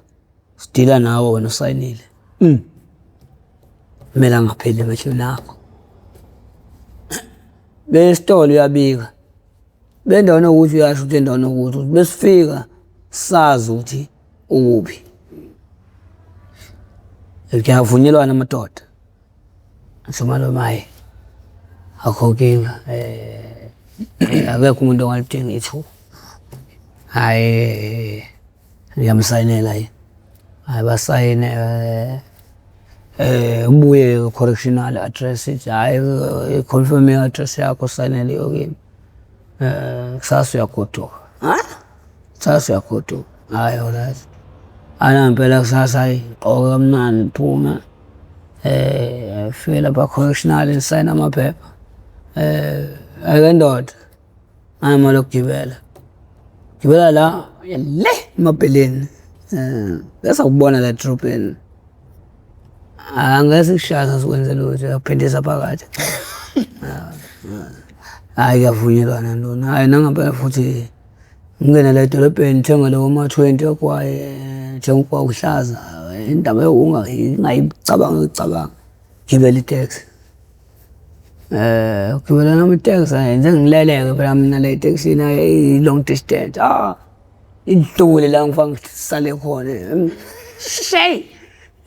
sidila nawe wena usayinile. Kumele angapheli emehlweni akho. Besitolo uyabika, bendaweni yokuthi uyasho ukuthi endaweni yokuthi, ukuthi besifika sazi ukuthi ukuphi. Kuyavunyelwana amadoda. Ngisho malume hhayi akho nkinga akekho umuntu ongalidinga ithuba. Hhayi ngiyamsayinela yini. Hhayi basayine ubuye correctional address ithi hhayi i-confirm i-address yakho usayinele yokini. Kusasa uyagoduka. Kusasa uyagoduka. Hhayi alright. Hhayi nangempela kusasa hhayi ngigqoke kamnandi ngiphume ngifike lapha correctional ngisayine amaphepha. Hhayi-ke ndoda anginamali yokugibela. Gibela la uye le emabheleni bese ngikubona la edrobheni. Angeke sikushaye sikwenze lutho uyakuphindisa phakathi. Hhayi kuyavunyelwana ntoni, hhayi nangempela futhi ngingene la edolobheni ngithenge lawo ma-20 ogwayi, ngithenge ugwayi ohlaza, indaba ungayicabangi nokuyicabanga, gibela iteksi. Ugibela nami iteksi sengilele-ke phela mina la etekisini i-long distance, ah idlule la ngifake ngisale khona. Sheyi,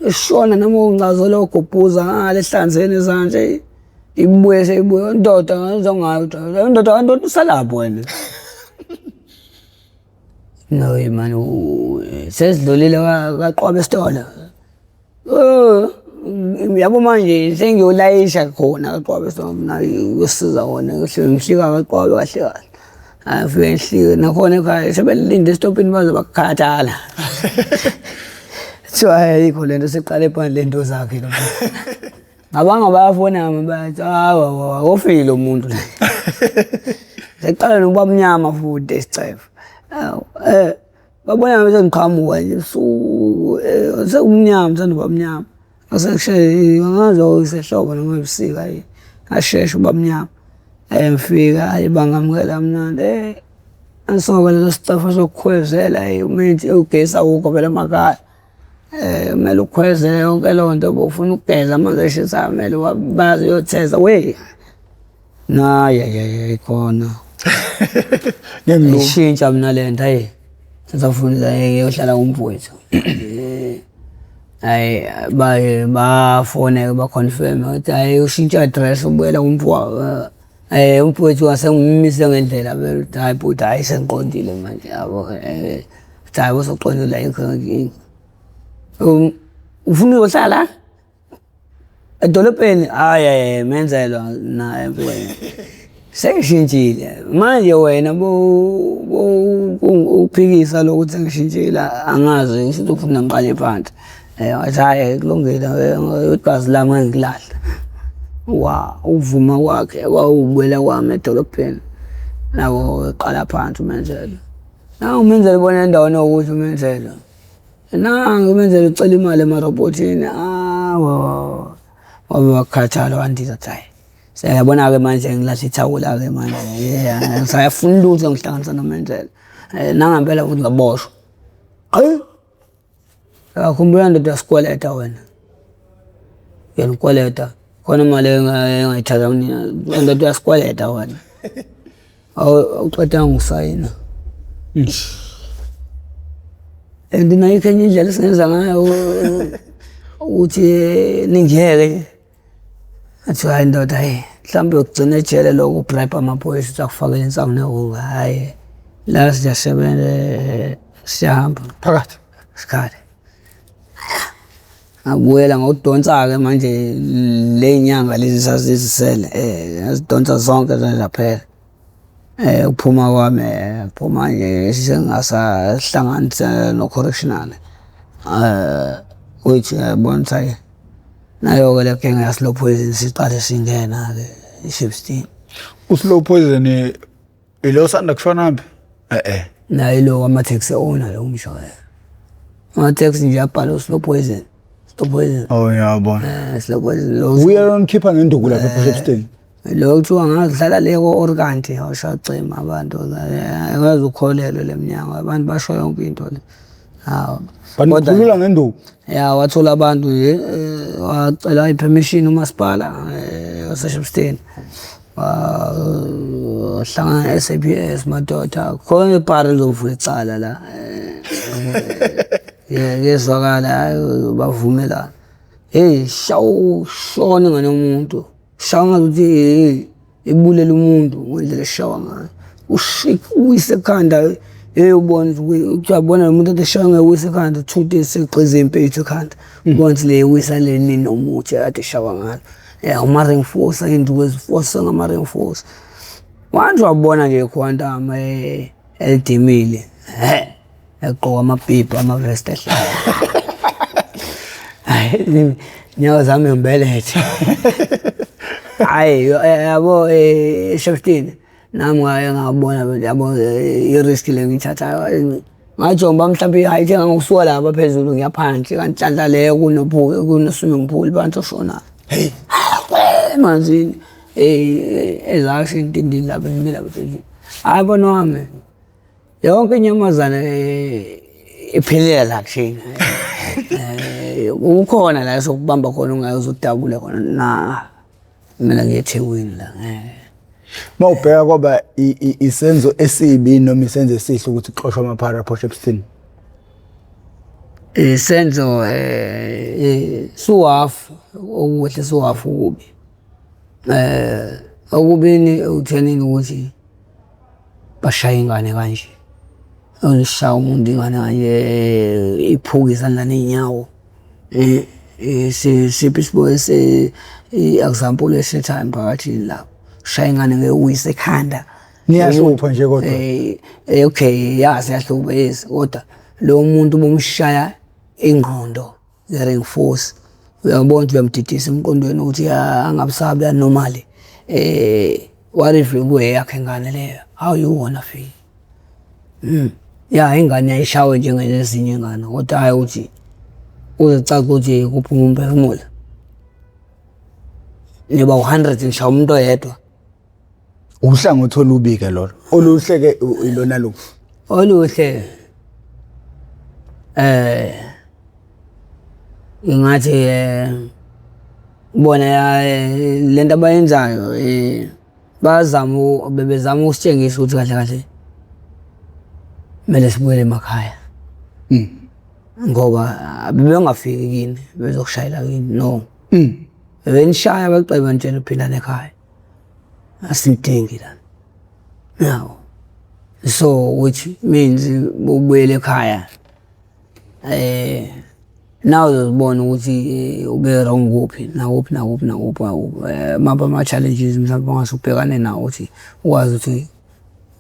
ishona noma ungcazela ogubhuza ngale ehlanzeni izandla eyi, ibuye seyibuya ndoda ngenza ngayo ndoda kanti usalapho wena. No mani sesidlulile kaqwaba esitolo. Oh, yabo manje sengiyolayisha khona kaqwabe so mina uyosiza wona ngihlika kaqwabe kahle kahle. Afike ngihlike nakhona ekhaya sebelinde esitopini baze bakukhathala. Kuthiwa ayikho lento seqale phansi lento zakhe lo. Ngabanga bayafona bathi hawu awufiki lo muntu la. Seqala nokuba mnyama futhi isicefe. Awu babona ngabe sengiqhamuka nje ebusuku sekumnyama sekuzoba mnyama. Ngase angazi isehlobo noma ebusika yini, ngashesha ukuba mnyama. Ngifika hhayi bangamukela kamnandi naso-ke leso sicefe sokukhwezela umenzi ugesi awukho phela emakhaya. Kumele ukhwezele yonke leyo nto bowufuna ukugeza amanzi ashisayo kumele baze uyotheza we. Nayi hhayi khona. Ngiyishintsha mina le nto hhayi sisafuna ngiyohlala kumfowethu. Hhayi baye bafone-ke ba-confirm-e ukuthi hhayi ushintshe i-address ubuyela kumfowabo. Umfowethu wase ngimmise ngendlela vele ukuthi hhayi bhuti hhayi sengiqondile manje yabo. Ukuthi hhayi usuqondile ayikho inkinga. Ufuna uyohlala edolobheni? Hhayi hhayi menzelwa naye mfowethu. Sengishintshile manje wena uphikisa lokhu ukuthi sengishintshile angazi kushuthi ufuna ngiqale phansi. Wathi hhayi kulungile igazi lami ngeke ngikulahle. Wa ukuvuma kwakhe kwawukubuyela kwami edolobheni nako qala phansi uMenzelo. Nangu uMenzelo ubona endaweni ewukuthi uMenzelo. Nangu uMenzelo ucela imali emarobhothini awu wabe wakhathala wandiza wathi hhayi seyabona-ke manje ngilahla ithawula-ke manje angisafuni lutho ngihlanganisa noMenzelo. Nangempela futhi ngaboshwa. Hayi uyakhumbula ndoda uyasikweleta wena, uyanikweleta khona imali engayithatha kunina, ndoda uyasikweleta wena. Awuqedanga ukusayina. And nayikho enye indlela esingenza ngayo ukuthi ningiyeke. Athi hhayi ndoda hhayi mhlawumbe uyokugcina ejele lokhu ubrayibe amaphoyisa ukuthi akufakele insangu newunga hhayi la siyasebenza siyahamba phakathi sikhale. Ngabuyela ngawudonsa-ke manje le y'nyanga lezi sazizisele ngazidonsa zonke zaze zaphela. Ukuphuma kwami phuma nje sengingasahlanganisa no-correctional which ngiyayibona ukuthi hhayi nayo-ke le genge ya-slow poison siqale singena-ke e-Shepstone. U-slow poison ilo osanda kushona phi? Eh-eh. Naye lo wama-taxi owner lo ngishoyo. Ama-taxi nje abhalwe u-slow poison, slow poison. Oh ngiyabona. Slow poison lo. Uye lonikhipha ngenduku lapha e-Shepstone. Lo kuthiwa ngazidlala le ko-Orkanti washacima abantu akaze ukholelwe le mnyango abantu basho yonke into le. Hawu. Banikhulula ngenduku. Ya wathola abantu nje wacela i-permission umasipala waseShepstone. Wahlangana ne-S_A_P_S madoda khona ibhari elizovula icala la. Kuyezwakala hhayi bavumelana. Hheyi shawu shona ingane yomuntu. Shaya ngazuthi hey ibulela umuntu ngendlela eshawa ngayo. Uwise ekhanda hey ubone ukuthi uyabona lo muntu ade eshaya ngewisa ekhanda thuthi segqiza impethu ekhanda. Ubona ukuthi le wisa leli nomuthi akade eshawa ngalo. Ya uma-reinforcer iy'nduku ezifosa ngama-reinforcer. Manje wabona nje ikhwantamu elidimile hhe egqoka amabhibhi amavesti ehlaya. Hhayi inyawo zami ngibelethe. Hhayi yabo esheftini nami ngake ngabona yabo i-risk le engiyithathayo. Ngathi mhlawumbe i-height engangokusuka lapha phezulu ngiya phansi kanti nhlanhla leyo kune-swimming pool phansi oshonayo. Hey. Emanzini ezasho intindini lapha lapha phezulu. Hhayi mfana wami yonke inyamazane iphilela la kuthina. Kukhona la esokubamba khona ungeke uze udabule khona na kumele ngiye eThekwini la ngeke. Uma ubheka kwaba isenzo esibi noma isenzo esihle ukuthi kuxoshwe amaphara Port Shepstone. Isenzo suhafu okuhle suhafu okubi. Okubini ekuthenini ukuthi bashaya ingane kanje. Uyishaya umuntu ingane kanje iphuke izandla ney'nyawo. Siphi i-example esilethayo emphakathini lapho. Ushaya ingane ngewisa ekhanda. Niyahlupha nje kodwa. Okay, ya siyahlupha yes, kodwa lo muntu bomshaya ingqondo nge-reinforce uyabona ukuthi uyamdidisa emqondweni ukuthi angabe usaba normally. What if kuyeyakho ingane leyo? How you gonna feel? Ya ingane ayishawe njengezinye iy'ngane kodwa hhayi ukuthi kuze kucace ukuthi kuphuma umphefumulo. Niba u-hundred nishaya umuntu oyedwa. Uhlangothi olubi-ke lolo. Oluhle-ke ilona luphi? Oluhle ngingathi bona lento abayenzayo bayazama bebezama ukusitshengisa ukuthi kahle kahle kumele sibuyele emakhaya. Ngoba bebengafiki kini bezokushayela kini no. Bebenishaya baqede banitshela phindani ekhaya. Asinidingi la. Yabo. So which means ukubuyela ekhaya nawe uzozibona ukuthi ube wrong kuphi nakuphi nakuphi nakuphi nakuphi. Maphi ama-challenges mhlawumbe ongase ubhekane nawo ukuthi ukwazi ukuthi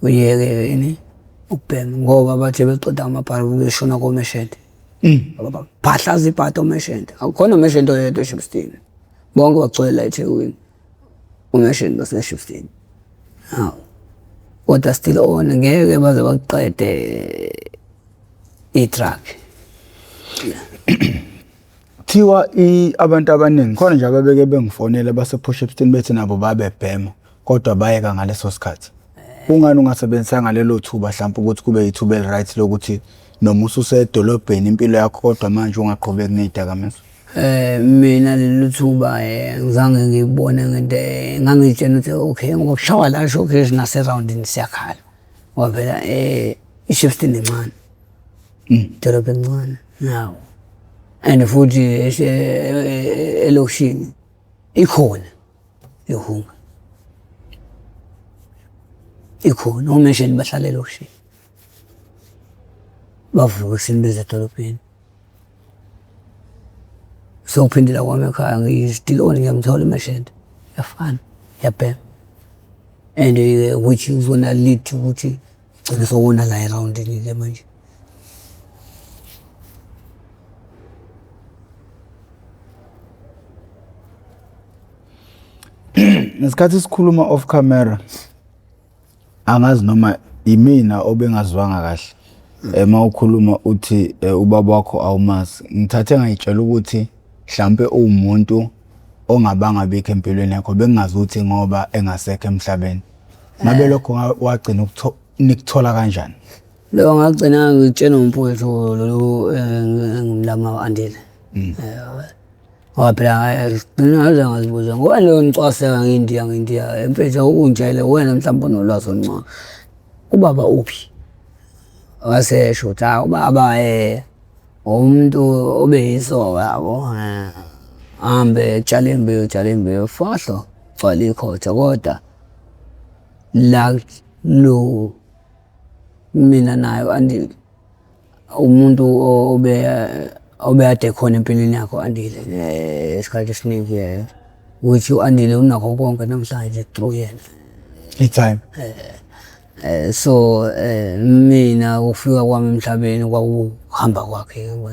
uyeke ini ukubhema ngoba bathe beqeda amabhari beshona komeshente. Baphahlaza ibhadi omeshente. Akukhona umeshente oyedwa eShepstone. Bonke bagcwele la eThekwini. Umeshente baseShepstone. Hawu. Kodwa still on ngeke baze bakuqede i-drug. Kuthiwa abantu abaningi khona nje ababeke bengifonela base-Port Shepstone bethi nabo babebhema kodwa bayeka ngaleso sikhathi. Kungani ungasebenzisanga lelo thuba mhlawumbe ukuthi kube ithuba eli-right lokuthi noma ususedolobheni impilo yakho kodwa manje ungaqhubeki ney'dakamizwa? Mina lelo thuba ngizange ngibone ngento ngangiy'tshela ukuthi okay ngoba kushawa la showcase nase-rawundini siyakhala ngoba phela i-Shepstone incane, idolobha elincane yawo and futhi elokishini ikhona ihunga, ikhona omesheni bahlala elokishini bavuke ekuseni beze edolobheni. So ukuphindela kwami ekhaya ngiyi-still on ngiyamthola umeshente, uyafana, uyabhema. And which is gonna lead to ukuthi ugcine sowona la erawundini-ke manje. Ngesikhathi sikhuluma off camera, angazi noma imina obengazwanga kahle. Uma ukhuluma uthi ubaba wakho awumazi. Ngithathe ngayitshela ukuthi mhlampe uwumuntu ongabanga bikho empilweni yakho, bengingazi ukuthi ngoba engasekho emhlabeni. Ngabe lokho wagcina nikuthola kanjani? Lo ngagcina ngitshela umfowethu lolu engimlama u-Andile. Ngoba phela gcina ngaze ngazibuza ngoba leyo ngicwaseka ngindiya ngindiya mfethu awungitshele wena mhlawumbe onolwazi oluncane. Ubaba uphi? Wasesho ukuthi hhawu ubaba umuntu obeyisoka yabo, ahambe etshale imbewu etshale imbewu fohlo gcwale ikhotha kodwa la lo mina naye u-Andile umuntu obekade ekhona empilweni yakhe u-Andile isikhathi esiningi ukuthi u-Andile unakho konke namhlanje through yena. I-time. So mina ukufika kwami emhlabeni kwakuhamba kwakhe yabo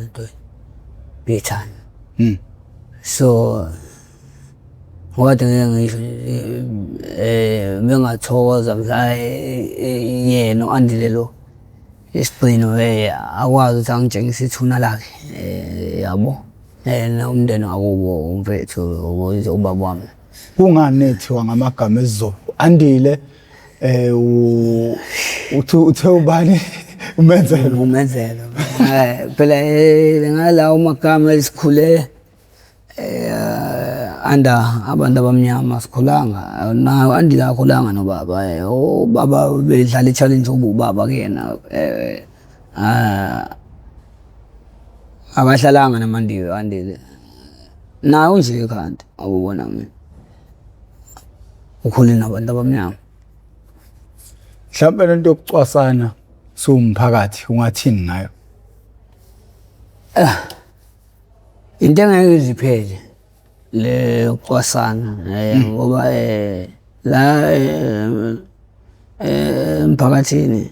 big time. So kodwa ngeke ngisho bengathokoza mhla yena u-Andile lo isigcino akwazi ukuthi angitshengise ithuna lakhe yabo. Yena umndeni wakubo umfethu ubaba wami. Kungani ethiwa ngamagama esiZulu? Andile uthi uthe ubani umenzelo? Umenzelo. Phela ngalawo magama esikhule under abantu abamnyama sikhulanga nawo Andile akakhulanga nobaba ubaba bedlala i-challenge yokuba ubaba kuyena akahlalanga namandiya u-Andile. Naye unje ekhanda awubona mina ukhule nabantu abamnyama. Mhlawumbe lento yokucwasana siwumphakathi ungathini ngayo? Into engeke ize iphele le yokucwasana ngoba la emphakathini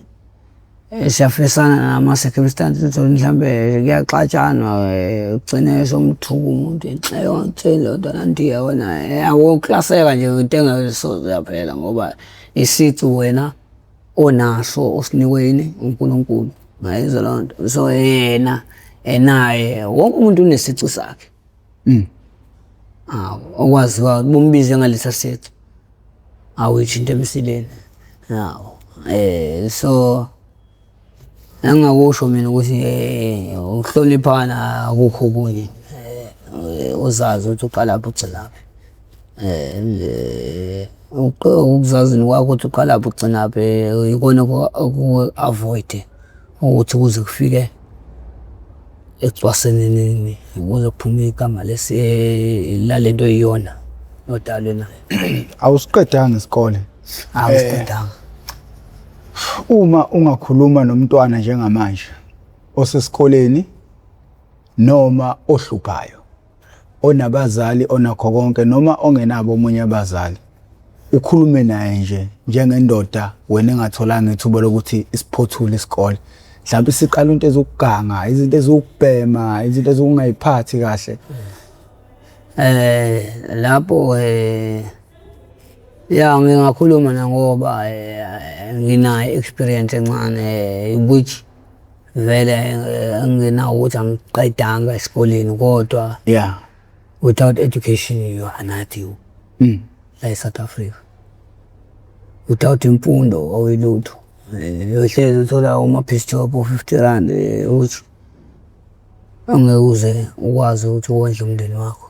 siyafisana nama-circumstances uthole mhlambe kuyaxatshanwa ugcine sewumthuka umuntu ngitsheli lento nandiya wena yabo ukuklaseka nje into engeke soze yaphela ngoba isici wena onaso osinikwe yini uNkulunkulu. Ngayizwa leyo nto. So yena naye wonke umuntu unesici sakhe. Hawu okwaziwa bombize ngalesa sici awuyithinta emsileni. Hawu so engingakusho mina ukuthi ukuhloniphana akukho okunye uzazi ukuthi uqalaphi ugcinaphi. Ukuzazini kwakho ukuthi uqalaphi ugcinaphi ikona oku-avoid-e ukuthi kuze kufike ekucwaseneneni kuze kuphume igama lale nto oyiyona odalwe nayo. Awusiqedanga isikole. Angisiqedanga. Uma ungakhuluma nomntwana njengamanje osesikoleni noma ohluphayo onabazali onakho konke noma ongenabo omunye abazali ukhulume naye nje njengendoda wena engatholanga ithuba lokuthi isiphothule isikole mhlawumbe siqala into ezokuganga izinto ezokubhema izinto ezokungayiphathi kahle. Lapho ya ngingakhuluma na ngoba nginayo i-experience encane which vele anginawo ukuthi angiqedanga esikoleni kodwa without education you are nothing la e-South Africa. Without imfundo awuyilutho, uyohlezi uthola oma-piece job o-50 rand ukuthi angeke uze ukwazi ukuthi wondle umndeni wakho.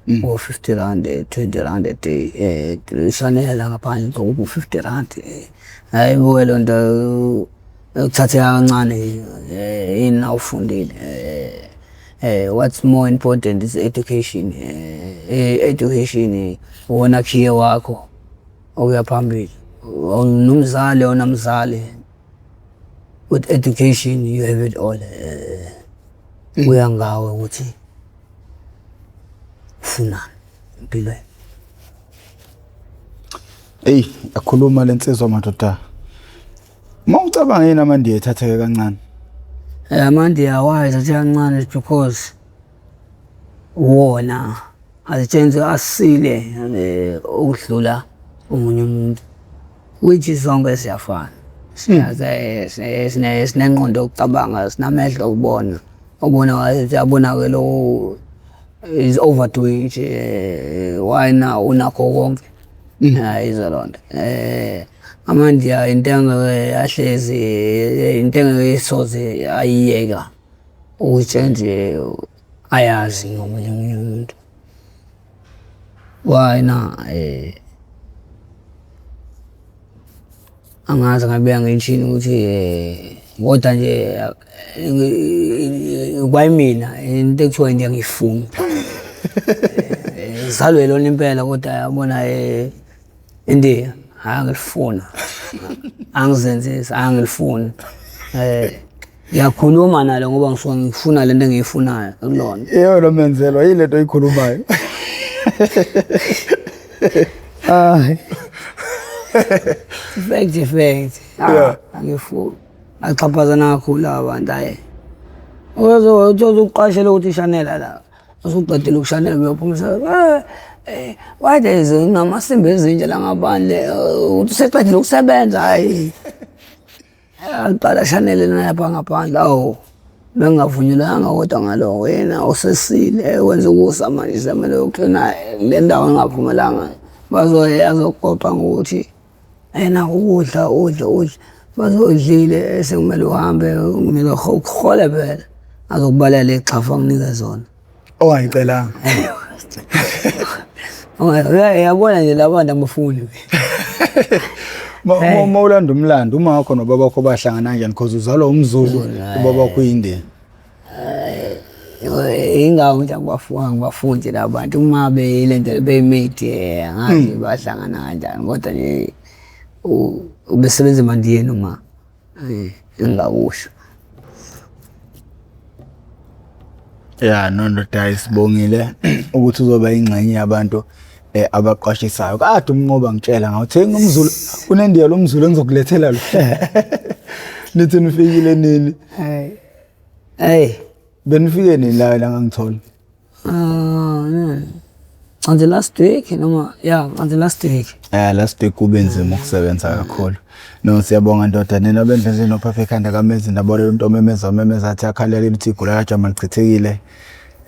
Ngo-50 rand, 20 rand a day, Chanel la ngaphandle u-50 rand. Hhayi buke le nto ekuthatheka kancane yini awufundile. What's more important is education. I-education iwona khiye wakho okuya phambili. Nomzali awunamzali, with education you have it all. Kuya ngawe ukuthi ufunani empilweni. Eyi, akhuluma le nsizwa madoda. Uma ucabanga yini amaNdiya ethatheke kancane? AmaNdiya why ethatheke kancane is because wona azitshenzi asile ukudlula omunye umuntu, which is sonke siyafana. Sinengqondo yokucabanga, sinamehlo okubona, ubona abona-ke lo is overdoing nje why na unakho konke. Yizo loo nto. AmaNdiya into engeke ahlezi into engeke soze ayiyeka ukutshela nje ayazi ngomunye omunye umuntu. Why na angazi ngayibeka ngey'thini ukuthi kodwa nje kwayimina into ekuthiwa into angiyifuni. Ngizalwe yilona impela kodwa yabona indiya hhayi angilifuni, angizenzisi angilifuni. Ngiyakhuluma nalo ngoba ngisuke ngifuna lento engiyifunayo kulona. Yebo lo menzelwa yini lento oyikhulumayo? Hayi. Fact fact. Yeah. Angifuni. Axhaphazana kakhulu laba bantu hayi. Uzothi uqashele ukuthi ishanela la. Usuqedile ukushanela uyophumisa why there is namasimba ezinja la ngaphandle uthi useqedile ukusebenza hayi. Aqala ashanele nalapha ngaphandle awu bengingavunyelwanga kodwa ngaloko yena usesile wenza ukusa manje semele uyoklina le ndawo engavumelanga bazoye azokuxoxa ngokuthi yena ukudla udle udle bazodlile sekumele uhambe kumele ukuhole phela azokubalela ixhafu anginike zona. Ongayicelanga. Yabona nje laba bantu abafuni. Uma ulanda umlando uma wakho nobaba wakho bahlangana kanjani because uzalwa umZulu ubaba wakho uyindiya. Ingakho nje angibafuni nje laba bantu uma beyilento beyimidi angazi bahlangana kanjani kodwa nje ubesebenza emandiyeni uma engingakusho. Ya no ndoda hayi sibongile ukuthi uzoba ingxenye yabantu abaqwashisayo. Kade umnqoba ngitshela ngawo thenga umZulu unendiya lo mZulu engizokulethela lo. Nithi nifikile nini? Hey. Hey. Benifike nini la la ngangithola? On the last week noma yeah on the last week. Last week kube nzima ukusebenza kakhulu. No siyabonga ndoda nina bendleleni nophapha ekhanda kamezi ndabona umuntu omemeza omemeza athi akhalele ukuthi igula kajama lichithekile.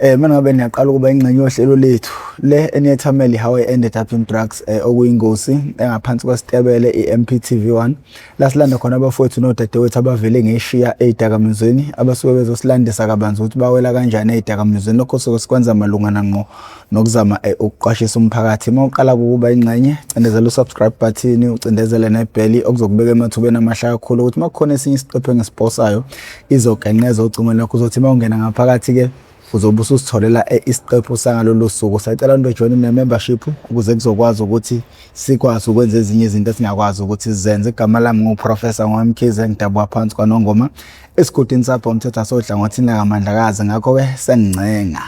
Mina ngabe niyaqala ukuba ingxenye yohlelo lethu le eniyethameli How I Ended Up in Drugs okuyingosi engaphansi kwesitebele i-MPTV1 la silanda khona abafowethu nodadewethu abavele ngeshiya ey'dakamizweni abasuke bezosilandisa kabanzi ukuthi bawela kanjani ey'dakamizweni. Lokho suke sikwenza malungana ngqo nokuzama ukuqwashisa umphakathi. Uma uqala ukuba ingxenye cindezela u-subscribe button ucindezele nebheli okuzokubeka emathubeni amahle kakhulu ukuthi uma kukhona esinye isiqephu engisiposayo izogenqeza ocingweni lakho. Uzothi uma ungena ngaphakathi-ke uzobe ususitholela isiqephu sangalolu suku. Siyacela ukuthi join ne-membership ukuze kuzokwazi ukuthi sikwazi ukwenza ezinye izinto esingakwazi ukuthi sizenze. Igama lami nguProfessor ngoMkhize, ngidabuka phansi kwaNongoma esigodini sapho umthetho asohlangothini lakaMandlakazi. Ngakho-ke sengingcenga.